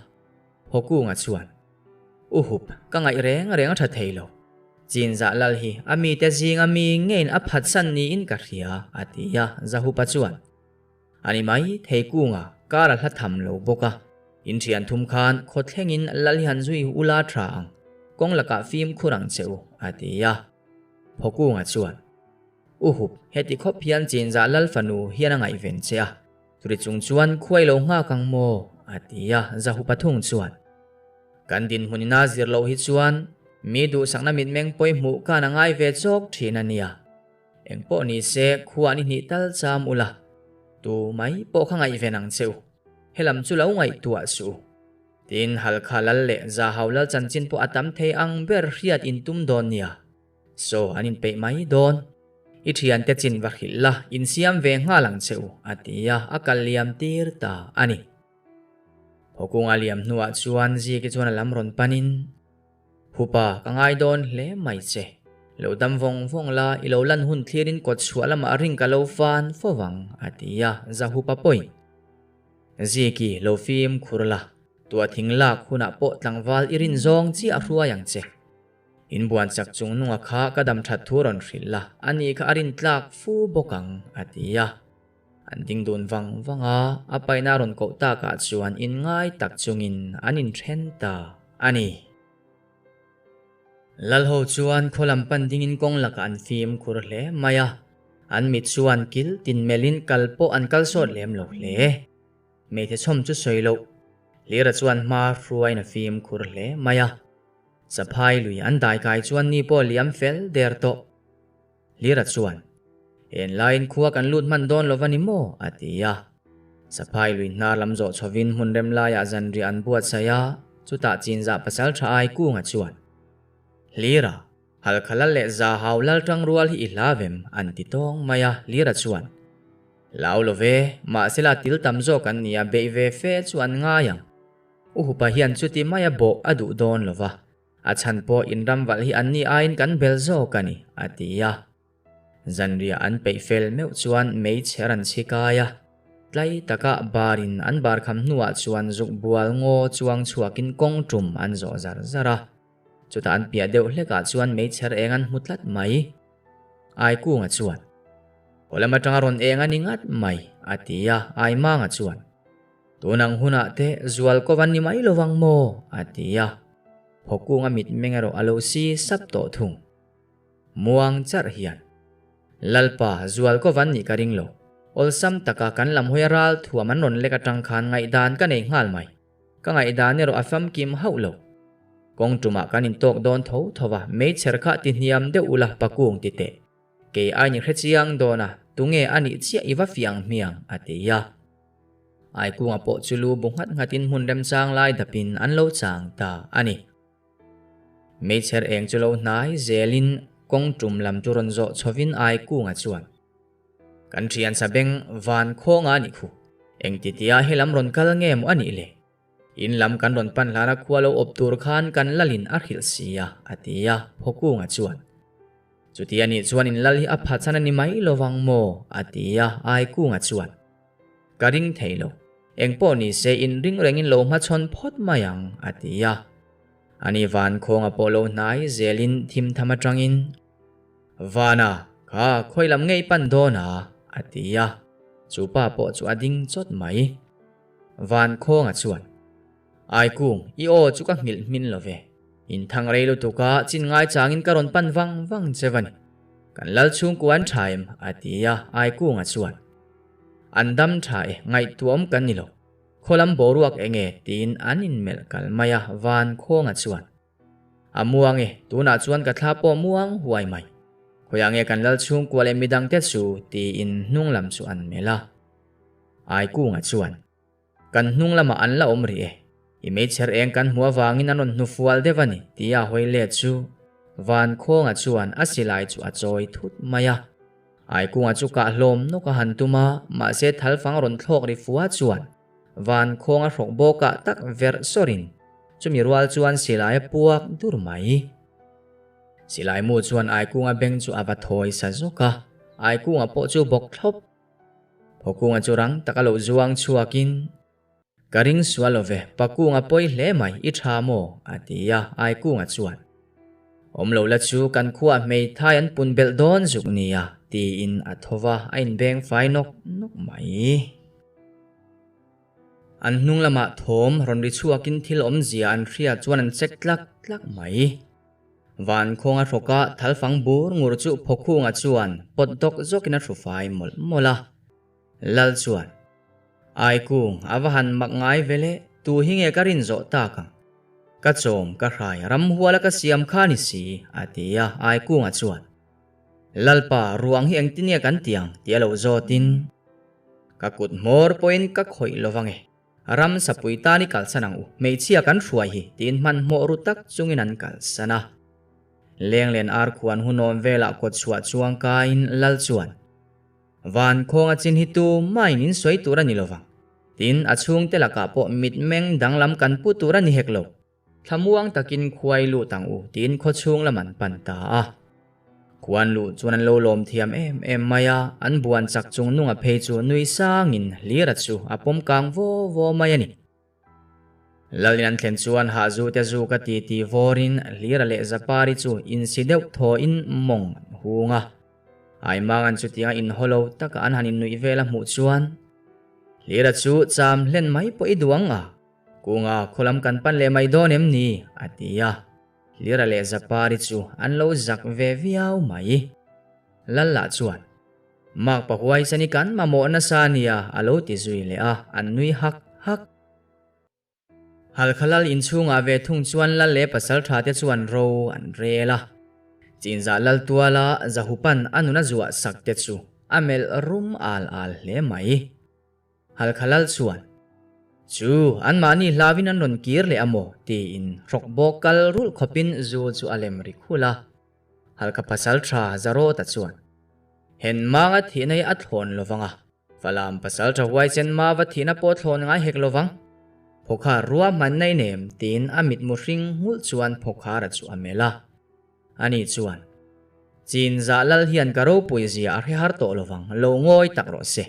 Hawkunga chuan, U Hup, ka ngaih reng reng a tha thei lo. Chinzah lal hi a mite zinga mi ngeiin a phatsan niin ka hria, a ti a, Zahupa chuan, A ni mai, Theikunga kar a hla tham lo bawk a, in thian thum khan khaw thlengin lal hi han zui ula tha ang, kawng lakah fimkhur ang che u, a ti a. Hawkunga chuan, U Hup, heti khawp hian Chinzah lal fanu hian a ngaihven che a, Turi chung chuan khuai lo nghak ang maw? a ti a, Zahupa thung chuan, Kan dinhmunin a zir loh hi chuan mi duhsakna mitmeng pawi hmuh khan a ngai ve chawk thin a nia. Eng pawh ni se khua ni hnih tal cham ula, tu mai pawh kha ngaihven ang che u, helam chu lo ngaihtuah suh u. Tin, Halkha lal leh Zahau lal chanchin pawh a tam thei ang ber hriat in tum dawn nia. Saw an inpeih mai dawn. I thiante chin va hrilh la, insiam ve nghal ang che u, a ti a, a kal liam tir ta a ni. Hawkunga liam hnuah chuan Ziki chuan a lam rawn panin, Hupa, ka ngai dawn hle mai che. Lo dam vawng vawng la, i lo lan hun thlirin kawt chhuah lamah ring ka lo fan fo vang, a ti a, Zahupa pawhin, Ziki, lo fimkhur la, tuah thing lak hunah pawh tlangval i rin zawng chiah a hruai ang che. Inbuan chak chung nunga kha ka dam that thu rawn hrilh la, a ni kha a rin tlak fu bawk ang, a ti a. An ding dun vang vang a, a paihna rawn koh takah chuan inngai tak chungin an inthen ta a ni. Lalho chuan khaw lam pan dingin kawng lakah an fimkhur hle mai a, an mit chuan kil tin melhin kal pawh an kal sawt lem lo hle. Hmeichhe chhawm chu sawi loh, Hlira chuan hma hruaiin a fimkhur hle mai a. Saphai lui an dai kai chuan ni pawh liam fel der tawh. Hlira chuan, En laiin khua kan lut hman dawn lo va ni maw? a ti a. Saphai lui hnar lam zawh chhovin hmun rem laiah zanriah an buatsaih a, chutah chinzah pasal tha ai kunga chuan, Hlira, Halkha lal leh Zahau lal tang rual hi i hla vem? an ti tawng mai a, Hlira chuan, Hlau lo ve, mahsela til tam zawk an nia beih ve fe chu an ngai ang. U Hupa hian chuti maia bawh a duh dawn lo va, a chhan pawh in ram valh hi anni aiin kan bel zawk a ni, a ti a. Zanriah an peih fel meuh chuan meichher an chhi kai a, tlai taka barin an bar kham hnuah chuan zuk bual ngaw chuang chhuakin kawng tum an zawh zar zar a. Chutah an piah deuh hlekah chuan meichher eng an hmu tlat mai. Aikunga chuan, Khaw lam atanga rawn eng a ni ngat mai, a ti a, Aimanga chuan, Tun ang hunah te zual ko van ni mai lo vang maw? a ti a, Phawkunga mitmeng erawh a lo si sap tawh thung. Muang charh hian, Lalpa, zual ko van nih ka ring lo. Awlsam taka kan lam hawi a ral thuam an rawn lek atang khan ngaihdan ka nei nghal mai. Ka ngaihdan erawh a famkim hauh lo. Kawng tumah kan intawk dawn tho tho va, meichher kha ti hniam deuh ula pakung ti teh. Kei ai ni hrechiang dawn a, tunge a nih chiah i va fiang hmiang, a ti a. Aikunga pawh chu lu bu nghat nghatin hmun remchang lai dapin an lo chang ta a ni. Meichher eng chu lo hnai zelin kawng tum lam chu rawn zawh chhovin Aikunga chuan, Kan thian sabeng van khawnga a nih khu, engtitia he lam rawn kal nge maw a nih le? In lam kan rawn pan hlana khua lo awp tur khan kan lalin a hrilh si a, a ti a, Phawkunga chuan. Chuti a nih chuan in lal hi a phatsan a ni mai lovang maw? a ti a, Aikunga chuan. Ka ring thei lo. Eng pawh ni se in ring rengin lo hmachhawn phawt mai ang, a ti a. Ani van khawnga pawh lo hnai zelin thim tham atangin, Vana, kha khawi lam ngei pan dawn a? a ti a. Chu pa pawh chu a ding chawt mai. Van khawnga chuan, Aikung, i aw chu ka nghilh hmin lo ve. In thang rei lutuk a, chin ngai changin ka rawn pan vang vang che va ni. Kan lal chhungkua an tha em? a ti a, Aikunga chuan, An dam tha e, ngaihtuahawm kan ni lo. Khawlam boruak eng e? tiin an inmelh kal mai a, Van khawnga chuan, A muang e, tunah chuan ka thla pawh muang huai mai. Khawiah nge kan lal chhungkua leh midangte chu? tiin hnung lam chu an melh a. Aikunga chuan, Kan hnung lamah an la awm rih e. I meichher eng kan hmuh avangin an rawn hnufual deuh a ni, tia hawi let chu Van khawnga chuan a silai chu a chawi thut mai a. Aikunga chu kah hlawm nawk a han tum a, mahse thalfang rawn thlawk ri fua chuan Van khawnga hrawk bawkah tak verh sawrin chumi rual chuan silai a puak dur mai. Silai mu chuan Aikunga beng chu a va thawi sa zawk a, Aikunga pawh chu bawk thlawp. Phokunga chu rang taka lo zuang chhuakin, Ka ring sual lo ve, Pakunga pawi hle mai, i tha maw? a ti a, Aikunga chuan, Awm lo la chu kan khuaa hmeithai an pun belh dawn zuk nia, tiin a tho va, a inbeng fai nawk nawk mai. An hnung lamah thawm rawn ri chhuakin thil awmzia an hriat chuan an check tlak tlak mai. Van khawnga hrawka thalfang bur ngur chu Phawkhunga chuan pawt dawk zawkin a hru fai mawlh mawlh a. Lal chuan, Aikung, a va han mak ngai ve le, tu hi nge ka rin zawh tak ang? Ka chawm, ka hrai, ramhuala ka siam kha ni si, a ti a, Aikunga chuan, Lalpa, ruang hi engtin nge kan ti ang? ti a lo zawtin, Ka kut hmawr pawhin ka khawih lo vang e. Ram sapui tan i kalsan ang u, hmeichhia kan hruai hi, tiin hmanhmawh ru tak chungin an kalsan a. Lenglen ar khuan hunawm velah kawt chhuah chuang kaiin Lal chuan, Van khawnga chin hi tu main in sawi tur a ni lovang, tin a chhungte lakah pawh mitmeng danglam kan pu tur a ni hek lo. Thlamuang takin khuai lut ang u tiin khawchhung lam an pan ta a. Khuan luh chuan an lo lawm thiam em em mai a, an buan chak chung nunga phei chu nui sangin Hlira chu a pawm kang vaw vaw mai a ni. Lalin an thlen chuan hahzu te zu ka ti ti vawrin Hlira leh Zapari chu insi deuh thawhin mawng an hung a. Aimangan chutianga inhaw lo taka an han innuih vel a hmuh chuan Hlira chu cham hlen mai pawh i duh ang a. Kunga khawlam kan pan leh mai dawn em ni? a ti a. Hlira leh Zapari chu an lo zak ve viau mai. Lalla chuan, Mak pahuaisani kan mamawh nasa nia a lo ti zui leh a, an nui hak hak. Halkha lal inchhungah ve thung chuan lal leh pasaltha te chuan ro an rel a. Chinzah lal tuala Zahupan a nun a zuah sak te chu a melh rum al al hle mai. Halkha lal chuan, Chu, anmahni hlauin an rawn kir leh a maw? tiin hrawk bawk kal rulh khawpin zu chu a lem ri khulh a. Halkha pasal tha Zarawta chuan, Hen manga thihna hi a thlawn lo vang a, Falam pasal tha huaisen mava thihna pawh thlawn ngai hek lo vang. Phawkhar rua hmanna i nem, tiin a mitmu hring nghulh chuan Phawkhara chu a melh a. Ani chuan, Chinzah lal hian ka ropui zia a hre har tawh lo vang, lo ngawi tak rawh se.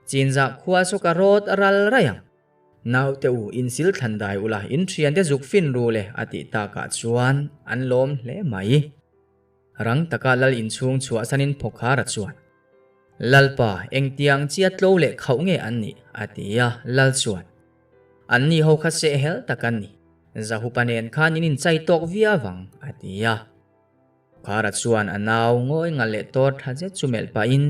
Chinzah khua chu ka rawt ral raih ang. Naute u, insil thlan dai ula, in thiante zuk fin ru le, a tih takah chuan an lawm hle mai. Rang taka lal inchhung chhuahsanin Phawkhara chuan, Lalpa, engtiang chia tlo leh khauh nge an nih? a ti a, Lal chuan, An ni ho kha sehhel tak an ni. Zahupa nen khan in inchai tawk viau ang, a ti a. Khara chuan a nau ngawi ngal leh tawr tha zet chu melh pahin,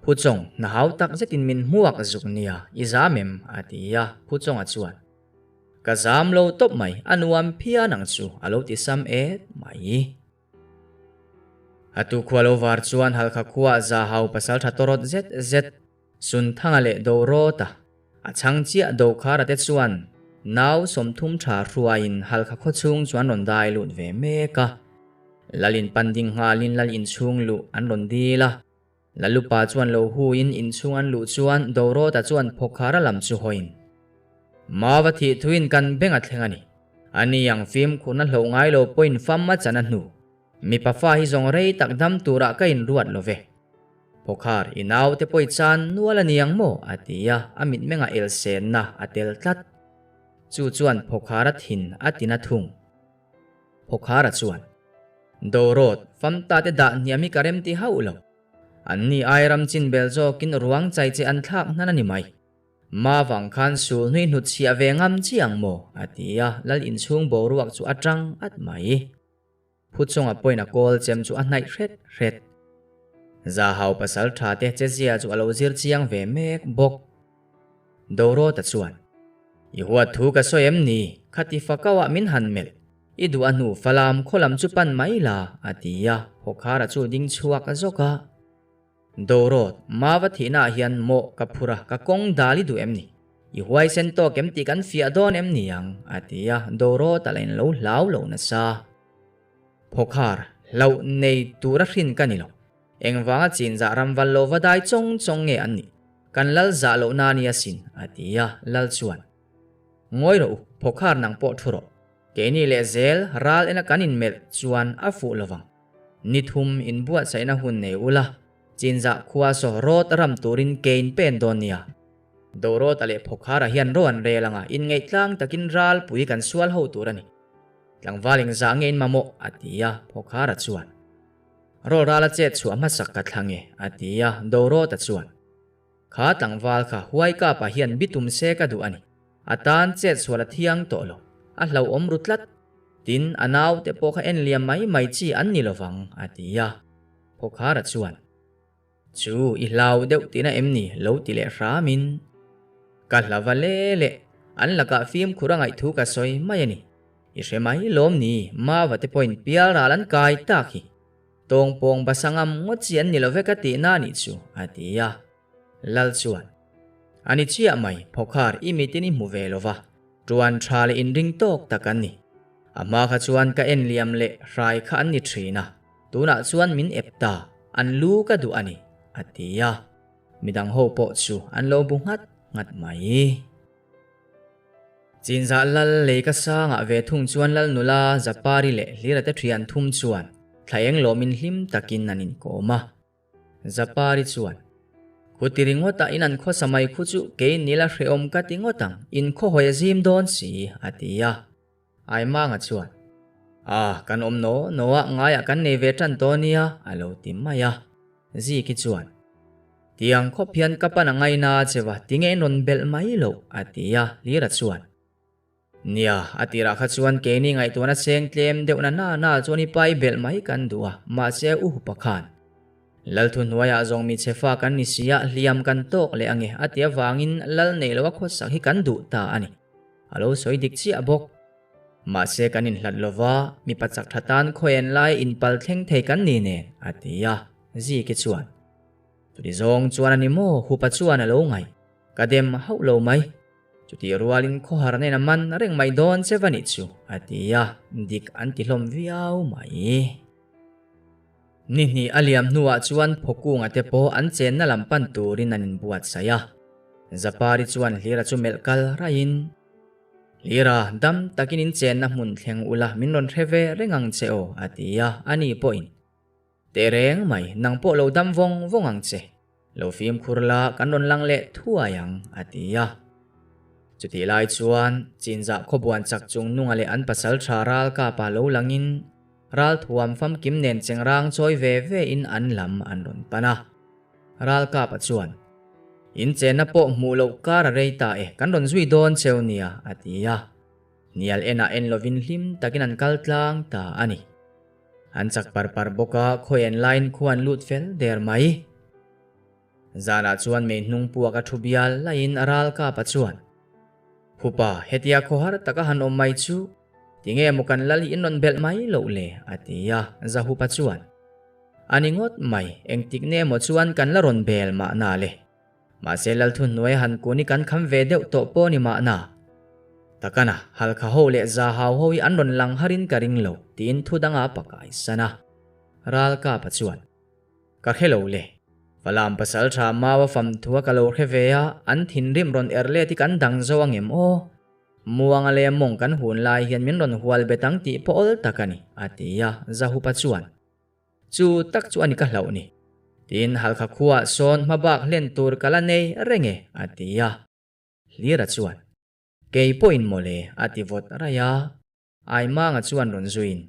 Phuchawng, hna hau tak zetin min hmuak zuk nia, i zam em? a ti a, Phuchawnga chuan, Ka zam lo tawp mai, a nuam phian ang chu, a lo ti sam et mai. A tu khua lo var chuan Halkha khuaah Zahau pasal tha tawrawt zet zet, Sunthanga leh Dorawta, a chhang chiah Dokhara te chuan nau 30 tha hruaiin Halkha khawchhung chu an rawn dai lut ve mek a. Lalin pan ding nghalin lal inchhung luh an rawn dil a. Lalupa chuan lo huin inchhung an luh chuan Dorawta chuan Phawkhara lam chu hawiin, Mava thih thuin kan beng a thleng a ni. Ani ang fimkhurna hloh ngai lo pawhin fam a chan a hnu. Mipa fa hi zawng rei tak dam turah ka inruat lo ve. Phawkhar, i naute pawh i chan nual a ni ang maw? a ti a, a mitmengah elsenna a tel tlat. Chu chuan Phawkhara thin a ti na thung. Phawkhara chuan, Dawrawt, famta te dah hniam hi ka rem ti hauh lo. An ni ai ram chin bel zawkin ruang chai che an thlak hnan a ni mai. Ma vang khan sul hnui hnut chhiah ve ngam chi ang maw? a ti a, lal inchhung boruak chu a tang at mai. Phuchunga pawhin a kawl chem chu a hnaih hret hret. Zahau pasal tha te chezia chu a lo zir chiang ve mek bawk. Dorawta chuan, I huat thu ka sawi em ni? Khati fakauah min han melh. I duh a hnu falam khaw lam chu pan mai la, a ti a, Hawkhara chu ding chhuak a zawk a. Dorawt, Mava thihnaah hian mawh ka phur a, ka kawng dal i duh em ni? I huaisen tawk em tih kan fiah dawn em ni ang? a ti a, Dorawt a la in lo hlau lo nasa. Phawkhar, hlauh nei tura hrin ka ni lo. Engvanga chinzah ram val lo va dai chawng chawng nge an nih? Kan lal zah loh na nia sin, a ti a, lal chuan, Ngawi rawh u, Phawkhar nang pawh thu rawh. Keini leh zel ral ena kan inmelh chuan a fuh lovang. Ni thum inbuatsaihna hun nei ula. Chinzah khua saw rawt ram turin kein pen dawn nia. Dorawta leh Phawkhara hian ro an rel anga inngaih tlang takin ralpui kan sual ho tur a ni. Tlangval engzah nge in mamawh? a ti a, Phawkhara chuan. Rawlrala chet chhuah hmasak ka thlang e, a ti a, Dorawta chuan. Kha tlangval kha Huaikapa hian bitum se ka duh a ni. A tan chet sual a thiang tawh lo. A hlauhawm ru tlat. Tin, a naute pawh kha en liam mai mai chi an ni lovang, a ti a. Phawkhara chuan, Chu, i hlau deuh tihna em ni? lo ti leh hramin, Ka hlava le le, an lakah fimkhur a ngaihthu ka sawi mai a ni. I hre mai lawm ni, Mava te pawhin pial ral an kai tak hi. Tawngpawng basa ngam ngawt chi an ni lo vek a tihna a nih chu, a ti a. Lal chuan, A ni chiah mai, Phawkhar i mitin i hmu ve lo va, tuan tha leh inring tawk tak an ni. A hma kha chuan ka en liam leh hrai kha an ni thin a, tunah chuan min ep ta, an lu ka duh a ni, a ti a. Midang ho pawh chu an lo bu nghat nghat mai. Chinzah lal lei ka sangah ve thung chuan lal nula Zapari leh Hlira te thian thum chuan thla eng lawmin hlim takin an inkawm a. Zapari chuan, Khuti ringawtah in an khawsa mai khu chu kei nila hrehawm ka ti ngawt ang, in khawhawi a zim dawn si, a ti a. Aimanga chuan, A, kan awm naw naw a, ngaiah kan nei ve tan tawh nia, a lo ti mai a. Ziki chuan, Tiang khawp hian ka pan a ngaina che va, tinge in rawn belh mai loh? a ti a, Hlira chuan, Nia, a tirah kha chuan keini ngaihtuahna seng tlem deuhna na na chuan i pai belh mai kan duh a, mahse u hupa khan Lalthu hnuaiah zawng mi chhe fa kan ni si a, hliam kan tawk leh ange a ti avangin lal nei loa khawsak hi kan duh ta a ni. A lo sawi dik chiah bawk. Mahse kan inhlat lova, mipa chak tha tan khawian lai inpal thleng thei kan ni nen, a ti a, Ziki chuan. Chuti zawng chuan a ni maw? Hupa chuan a lo ngaih. Ka dem hauh lo mai. Chutih rualin khawhar nen a man reng mai dawn che va nih chu, a ti a, dik an ti hlawm viau mai. Ni hnih a liam hnuah chuan Phawkunga te pawh an chenna lam pan turin an inbuatsaih a. Zapari chuan Hlira chu melh kal raihin, Hlira, dam takin in chenna hmun thleng ula min rawn hre ve reng ang che aw, a ti a, ani pawhin, Tehreng mai, nang pawh lo dam vawng vawng ang che. Lo fimkhur la, kan rawn lang leh thuai ang, a ti a. Chutih lai chuan, Chinzah khawbuan chak chung nunga leh an pasal tha ral kapa lo langin, ral thuam famkim nen chengrang chawi ve ve in an lam an rawn pan a. Ral kapa chuan, In chenna pawh hmuh loh kar a rei ta e, kan rawn zui dawn cheu nia, a ti a. Hnial enah en lovin hlim takin an kal tlang ta a ni. An chak par par bawk a, khawi en laiin khua an lut fel der mai. Zanah chuan mei hnung puak a thu bial laiin a ral kap a chuan, Hupa, hetia khawhar taka han awm mai chu, tinge maw kan lal hi in rawn belh mai loh le? a ti a, Zahupa chuan, A ni ngawt mai, engtik nge maw chuan kan la rawn bel mahna le? Mahse Lalthunhnuai han kun hi kan kham ve deuh tawh pawh ni mahna. Takana, Halkha ho leh Zahau ho hi an rawn lang harin ka ring lo, tiin thu danga pakai san a. Ralkapa chuan, Ka hre lo le. Falam pasal tha Maua fam thua ka lo hre ve a, an thinrim rawn er let hi kan dang zo angem aw? Muanga leh mawng kan hun lai hian min rawn hual bet ang tih pawh awl tak a ni, a ti a, Zahupa chuan, Chu tak chu a ni ka hlauh ni. Tin, Halkha khuaah sawn hmabak hlen tur ka la nei reng e, a ti a. Hlira chuan, Kei pawhin mawle, a ti vawt raih a. Aimanga chuan rawn zuiin,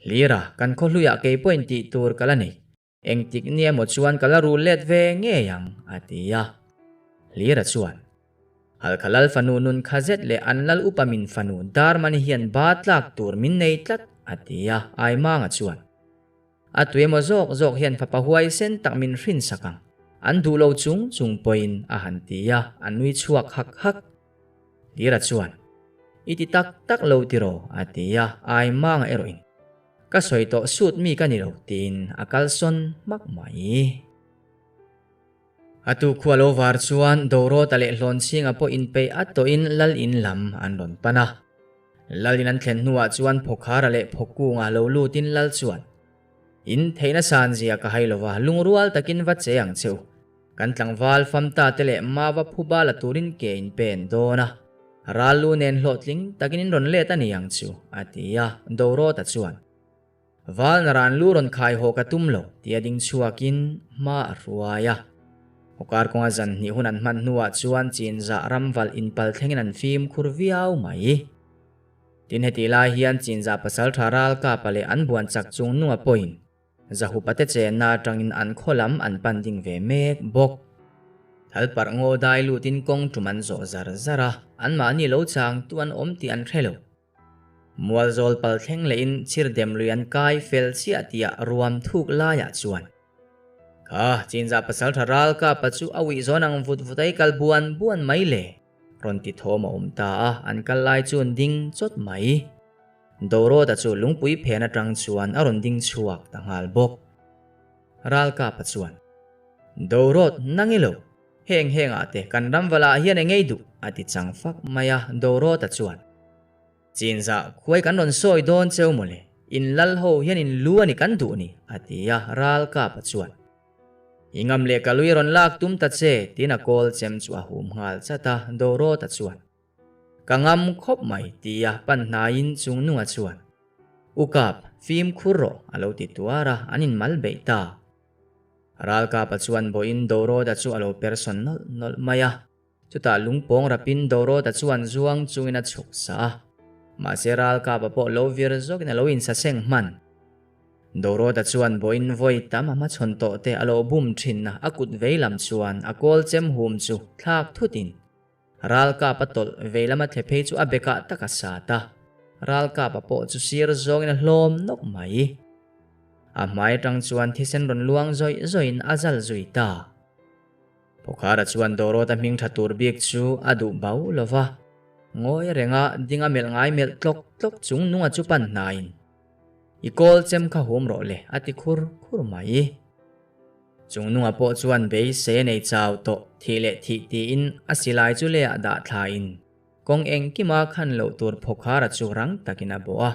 Hlira, kan khaw hluiah kei pawhin tih tur ka la nei. Engtik ni emaw chuan ka la rul let ve ngei ang, a ti a. Hlira chuan, Halkha lal fanu nun kha zet leh an lal upa min fanu Darmani hian ba tlak tur min nei tlat, a ti a, Aimanga chuan, A tuemaw zawk zawk hian fapa huaisen tak min hrinsak ang, an duh lo chung chung pawhin, a han ti a, a nui chhuak hak hak. Hlira chuan, I ti tak tak lo tiraw? a ti a, Aimanga erawhin, Ka sawi tawh sut mi ka ni lo, tiin a kalsawn hmak mai. A tu khua lo var chuan Dorota leh Hlawnchhinga pawh inpeih a tawhin Lal in lam an rawn pan a. Lal in an thlen hnuah chuan Phawkhara leh Phawkunga lo lutin Lal chuan, In theihna san zia ka hai lova, lungrual takin va che ang che u. Kan tlangval famta te leh mava phuba la turin ke in pen dawn a. Ral lu nen hlawhtling takin in rawn let a ni ang chu, a ti a, Dorota chuan. Val naran lu rawn khai haw ka tum lo, tia ding chhuakin hma a hruai a. Hawkar kawnga zan hnih hun an hman hnuah chuan Chinzah ramvalh inpal thlengin an fimkhur viau mai. Tin hetih lai hian Chinzah pasaltha Ralkapa leh an buan chak chung nunga pawhin Zahupate chenna atangin an khaw lam an pan ding ve mek bawk. Thalparh ngaw dai lutin kawng tum an zawh zar zar a, anmahni lo changtu an awm tih an hre lo. Mualzawl pal thleng lehin chhirdem lui an kai fel chiah tihah ruam thuk laiah chuan Kha Chinzah pasaltha Ralkapa chu a uih zawn ang vut vut a i kal buan buan mai le rawn ti thawm a awm ta a, an kal lai chu an ding chawt mai. Dorota chu lungpui phen atang chuan a rawn ding chhuak ta nghal bawk. Ralkapa chuan, Dorot, nang i lo. Heng hengah te kan ram valah hian eng ei duh? a ti chang fak mai a, Dorota chuan, Chinzah, khuai kan rawn sawi dawn cheu mawle, in lal ho hian in lu a ni kan duh ni, a ti a, Ralkapa chuan, I ngam leh ka lui rawn lak tum ta che, tiin a kawl chem chu a hum nghal chat a, Dorota chuan, Ka ngam khawp mai tia pan hnaiin chung nunga chuan, U Kap, fimkhur rawh a lo ti tuar a, an inmal beih ta. Ralkapa chuan bawiin Dorawta chu a lo per sawn nawlh nawlh mai a, chutah lungpawng rapin Dorawta chuan zuang chungin a chhuk sa a, mahse Ralkapa pawh lo vir zawkin a lo insaseng hman. Dorawta chuan bawiin vawi tam a hmachhawn tawh te a lo bum thin a, a kut vei lam chuan a kawl chem hum chu thlak thutin Ralkap a tawlh vei lama thle phei chu a bekah tak a sat a, Ralkapa pawh chu sir zawngin a hlawm nawk mai. A hmai atang chuan thisen rawn luang zawih zawihin a zal zui ta. Pawkhara chuan Dorota hming tha tur bik chu a duh bau lo va, ngawi renga ding a melh ngai melh tlawk tlawk chung nunga chu pan hnaiin, I kawl chem kha hum rawh le a ti khur khur mai. Chung nungah pawh chuan beisei a nei chau tawh thih leh thih tiin a silai chu leiah dah thlain kawng engkima khan loh tur phawkhara chu rang takin a bawh a.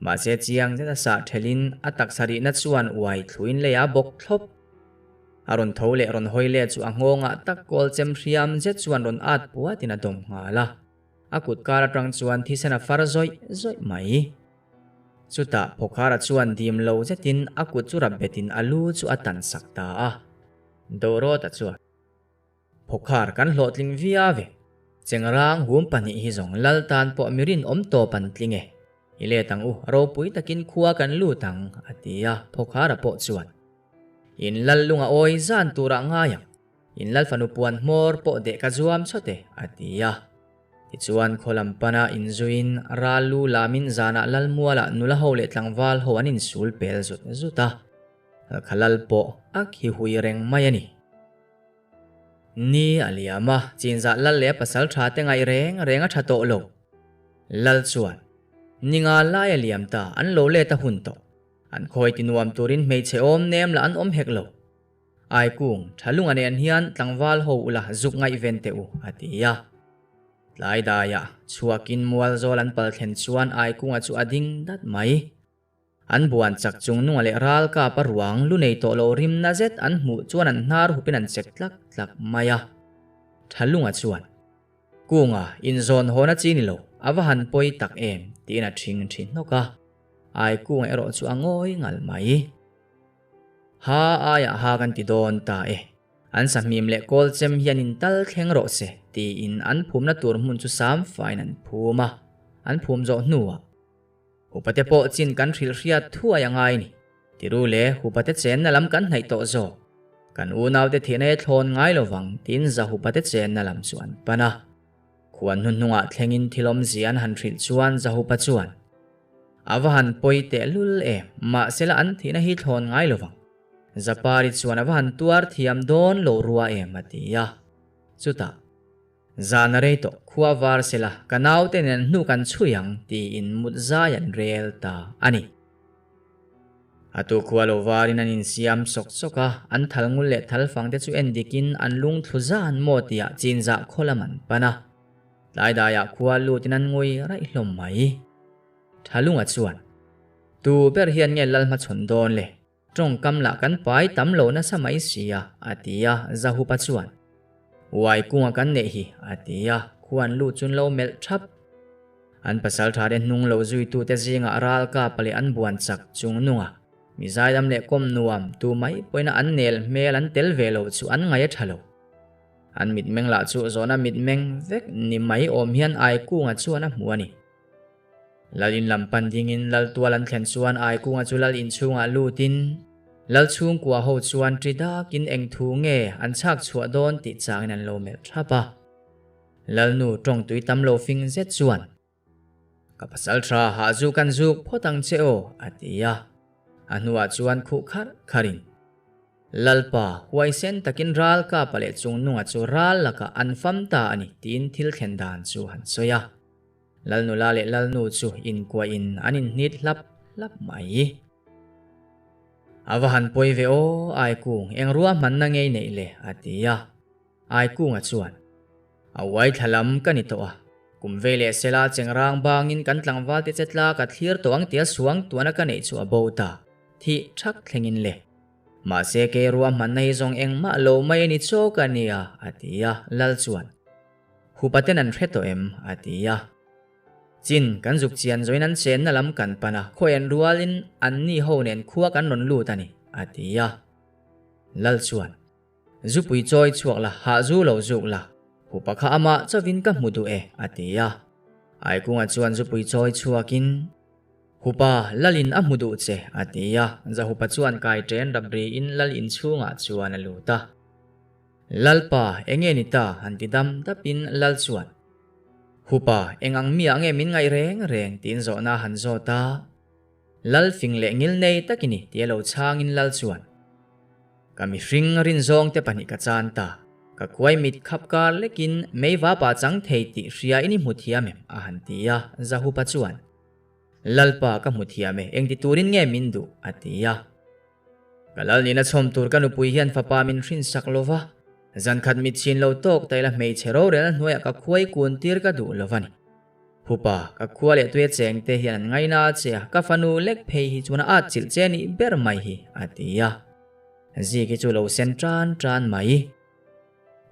Mahse chiang zet a sah thelhin a taksa rihna chuan uai thluin leiah a bawk thlawp. A rawn tho leh rawn hawi leh chu a nghawngah tak kawl chem hriam zet chuan rawn at puatin a dawm nghal a. A kut kar atang chuan thisen a far zawih zawih mai. Chutah Phokhara chuan dim lo zetin a kut chu rap betin a lu chu a tan sak ta a. Dorota chuan, Phokhar kan hlawhtling viau ve. Chengrang hum pahnih hi zawng lal tan pawh mi rinawm tawp an tling e. I let ang u, ropui takin khua kan lut ang, a ti a. Phokhara pawh chuan, In lal lunga awi zan turah ngai ang. In lal fanu puan hmawr pawh deh ka zuam chawt e, a ti a. Tichuan khaw lam pana inzuiin ral lu lamin zanah Lalmualah nula ho leh tlangval ho an insul pel zut zut a, Halkha lal pawh a khi hui reng mai a ni. Ni a liam a, Chinzah lal leh a pasal tha te ngaih reng reng a tha tawh lo. Lal chuan, Ni nga lai a liam ta, an lo let a hun tawh. An khawi ti nuam turin hmeichhe awm nem lah an awm hek lo. Aikung, tha lunga nen hian tlangval ho ula zuk ngaihven teh u, a ti a. Tlai daiah chhuakin mual zawl an pal thlen chuan Aikunga chu a ding dat mai. An buan chak chung nunga leh ral kap a ruang lu nei tawh lo rim na zet an hmuh chuan an hnar hupin an chek tlak tlak mai a. Tha lunga chuan, Kunga, inzawn hawn a chi ni lo, a va han pawi tak em, tiin a thing thi hnawk a. Aikunga erawh chu a ngawi ngal mai. Ha aiah ha kan ti dawn ta e. An sahmim leh kawl chem hian in tal thleng rawh se tiin an phumna tur hmun chu sam faiin an phum a, an phum zawh hnuah Hupate pawh chin kan hrilh hriat thuai a ngai ni. Tiru le Hupate chenna lam kan hnaih tawh zawk. Kan unaute thihna hi thlawn ngai lovang tiin Zahupate chenna lam chu an pan a. Khuan hnuhnungah thlengin thil awmzia an han hrilh chuan Zahupa chuan, A va han pawi tehlul em, mahsela an thihna hi thlawn ngai lovang. Zapari chuan a va han tuar thiam dawn lo rua em a ti a. Chutah, Zan a rei tawh, khua var sela, ka naute nen hnu kan chhui ang tiin mut zai an rel ta a ni. A tu khua lo varin an insiam sawk sawk a, an thal ngul leh thal fang te chu en dikin an lung thlu zan maw tiah chinzah khaw lam an pan a. Tlai daiah khua lutin an ngawi raih hlawm mai. Thalunga chuan, Tu ber hian nge lal hmachhawn dawn le? Tawngkam lah kan pai tam lo nasa mai si a, a ti a, Zahupa chuan, Uai kunga kan neih hi, a ti a, khuan lut chun lo melh thap. An pasalṭhate hnung lo zuitute zingah ralkapa leh an buan chak chung nunga mi zaidam leh kawm nuam tu mai pawhin an nel hmel an tel ve lo chu an ngaih a ṭha lo. An mitmeng lah chu zawhna mitmeng vek ni mai awm hian Aikunga chuan a hmu a ni. Lal in lam pan dingin Lal tual an thlen chuan Aikunga chu Lal inchhungah lutin Lal chhungkua ho chuan ṭi dakin eng thu nge an chhak chhuah dawn tih changin an lo melh ṭhap a. Lalnu ṭawng tui tam lo fing zet chuan, Ka pasal ṭha hah zu kan zuk phawt ang che aw, a ti a. A hnuah chuan khuh kharh kharhin, Lalpa, huaisen takin ral kapa leh chungnunga chu ral lakah an fam ta a ni, tiin thil thlen dan chu han sawi a. Lalnula leh Lalnu chu inkuahin an inhnit hlap hlap mai. A va han pawi ve aw, Aikung, eng ruahmanna ngei neih le, a ti a. Aikunga chuan, A uai thla lam ka ni tawh a, kum vei leh sela chengrang bangin kan tlangval te che tla ka thlir tawh ang tia suang tuana ka neih chu a bo ta, thih thak thlengin le. Mahse kei ruahmanna hi zawng engmah lo mai a ni chawk a nia, a ti a, Lal chuan, Hupaten an hre tawh em? a ti a. Chin, kan zuk chian zawin an chenna lam kan pan a, khawian rualin anni ho nen khua kan rawn lut a ni, a ti a. Lal chuan, Zupui chawi chhuak la, hah zu lo zuk la, hupa kha amah chauhin ka hmu duh e, a ti a. Aikunga chuan zupui chawi chhuakin, Hupa, Lalin a hmu duh che, a ti a. Zahupa chuan kai ṭen rabriin Lal inchhungah chuan a lut a. Lalpa, enge ni ta? han ti dam dapin Lal chuan, Hupa, eng ang miah nge min ngaih reng reng? tiin zawhna a han zawt a. Lal fing leh ngil nei tak i ni, tia lo chhangin Lal chuan, Ka mihring rinzawng te pahnih ka chan ta. Ka kuai mit khap kar lekin mei vapa chang thei tih hria in i hmu thiam em? a han ti a, Zahupa chuan, Lalpa ka hmu thiam e, engti turin nge min duh? a ti a. Ka lal nihna chhawm tur ka nupui hian fapa min hrinsak lo va, zankhat mit chhin lo tawk taila hmeichhe rorelna hnuaiah ka khuai kun tir ka duh lo va ni. Hupa, ka khua leh tuia cheng te hian an ngaina a che a, ka fanu lek phei hi chuan a at chilh che nih ber mai hi, a ti a. Zik hi chu lo sen tan tan mai.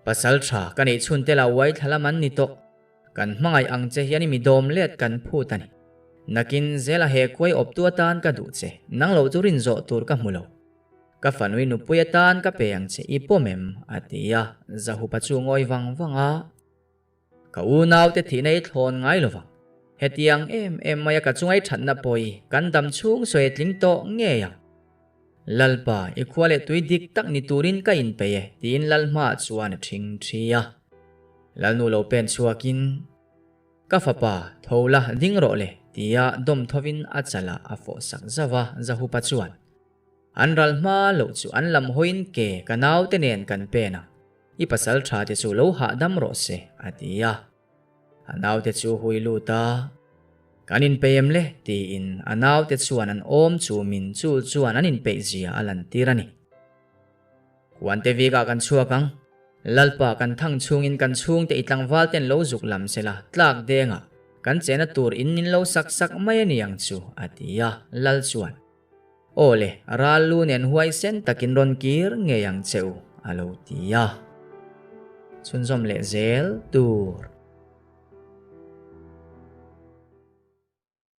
Pasal tha ka neih chhun te la uai thla lam an ni tawh. Kan hmangaih ang che hian i mi dawm let kan phut a ni. Nakin zela he khuai awptu atan ka duh che, nang lo chu rin zawh tur ka hmu lo. Ka fanui nupui atan ka pe ang che i pawm em? a ti a, Zahupa chu ngawi vang vang a. Ka unaute thihna i thlawn ngai lo vang. Hetiang em em maia ka chungai thatna pawh i kan dam chhung sawi tling tawh ngei ang. Lalpa, i khua leh tui dik tak ni turin ka inpeih e, tiin Lal hmaah chuan a ṭhing ṭhi a. Lalnu lo pen chhuakin, Ka fapa, tho la, ding rawh le, tia dawm thovin a chalah a fawh sak zauh a, Zahupa chuan, An ral hma loh chu an lam hawiin ke ka naute nen kan pen ang. I pasal tha te chu lo hahdam rawh se, a ti a. A naute chu hui lut a, Kan inpeih em le? tiin a naute chuan an awm chu min chul chuan an inpeih zia a lantir a ni. Kuante vikah kan chhuak ang. Lalpa kan thang chhungin kan chhungte i tlangval ten lo zuk lam sela tlak dengah kan chena tur in min lo sak sak mai a ni ang chu, a ti a. Lal chuan. Aw le, ral lu nen huaisen takin rawn kir ngei ang che u, a lo ti a. Chhunzawm leh zel tur.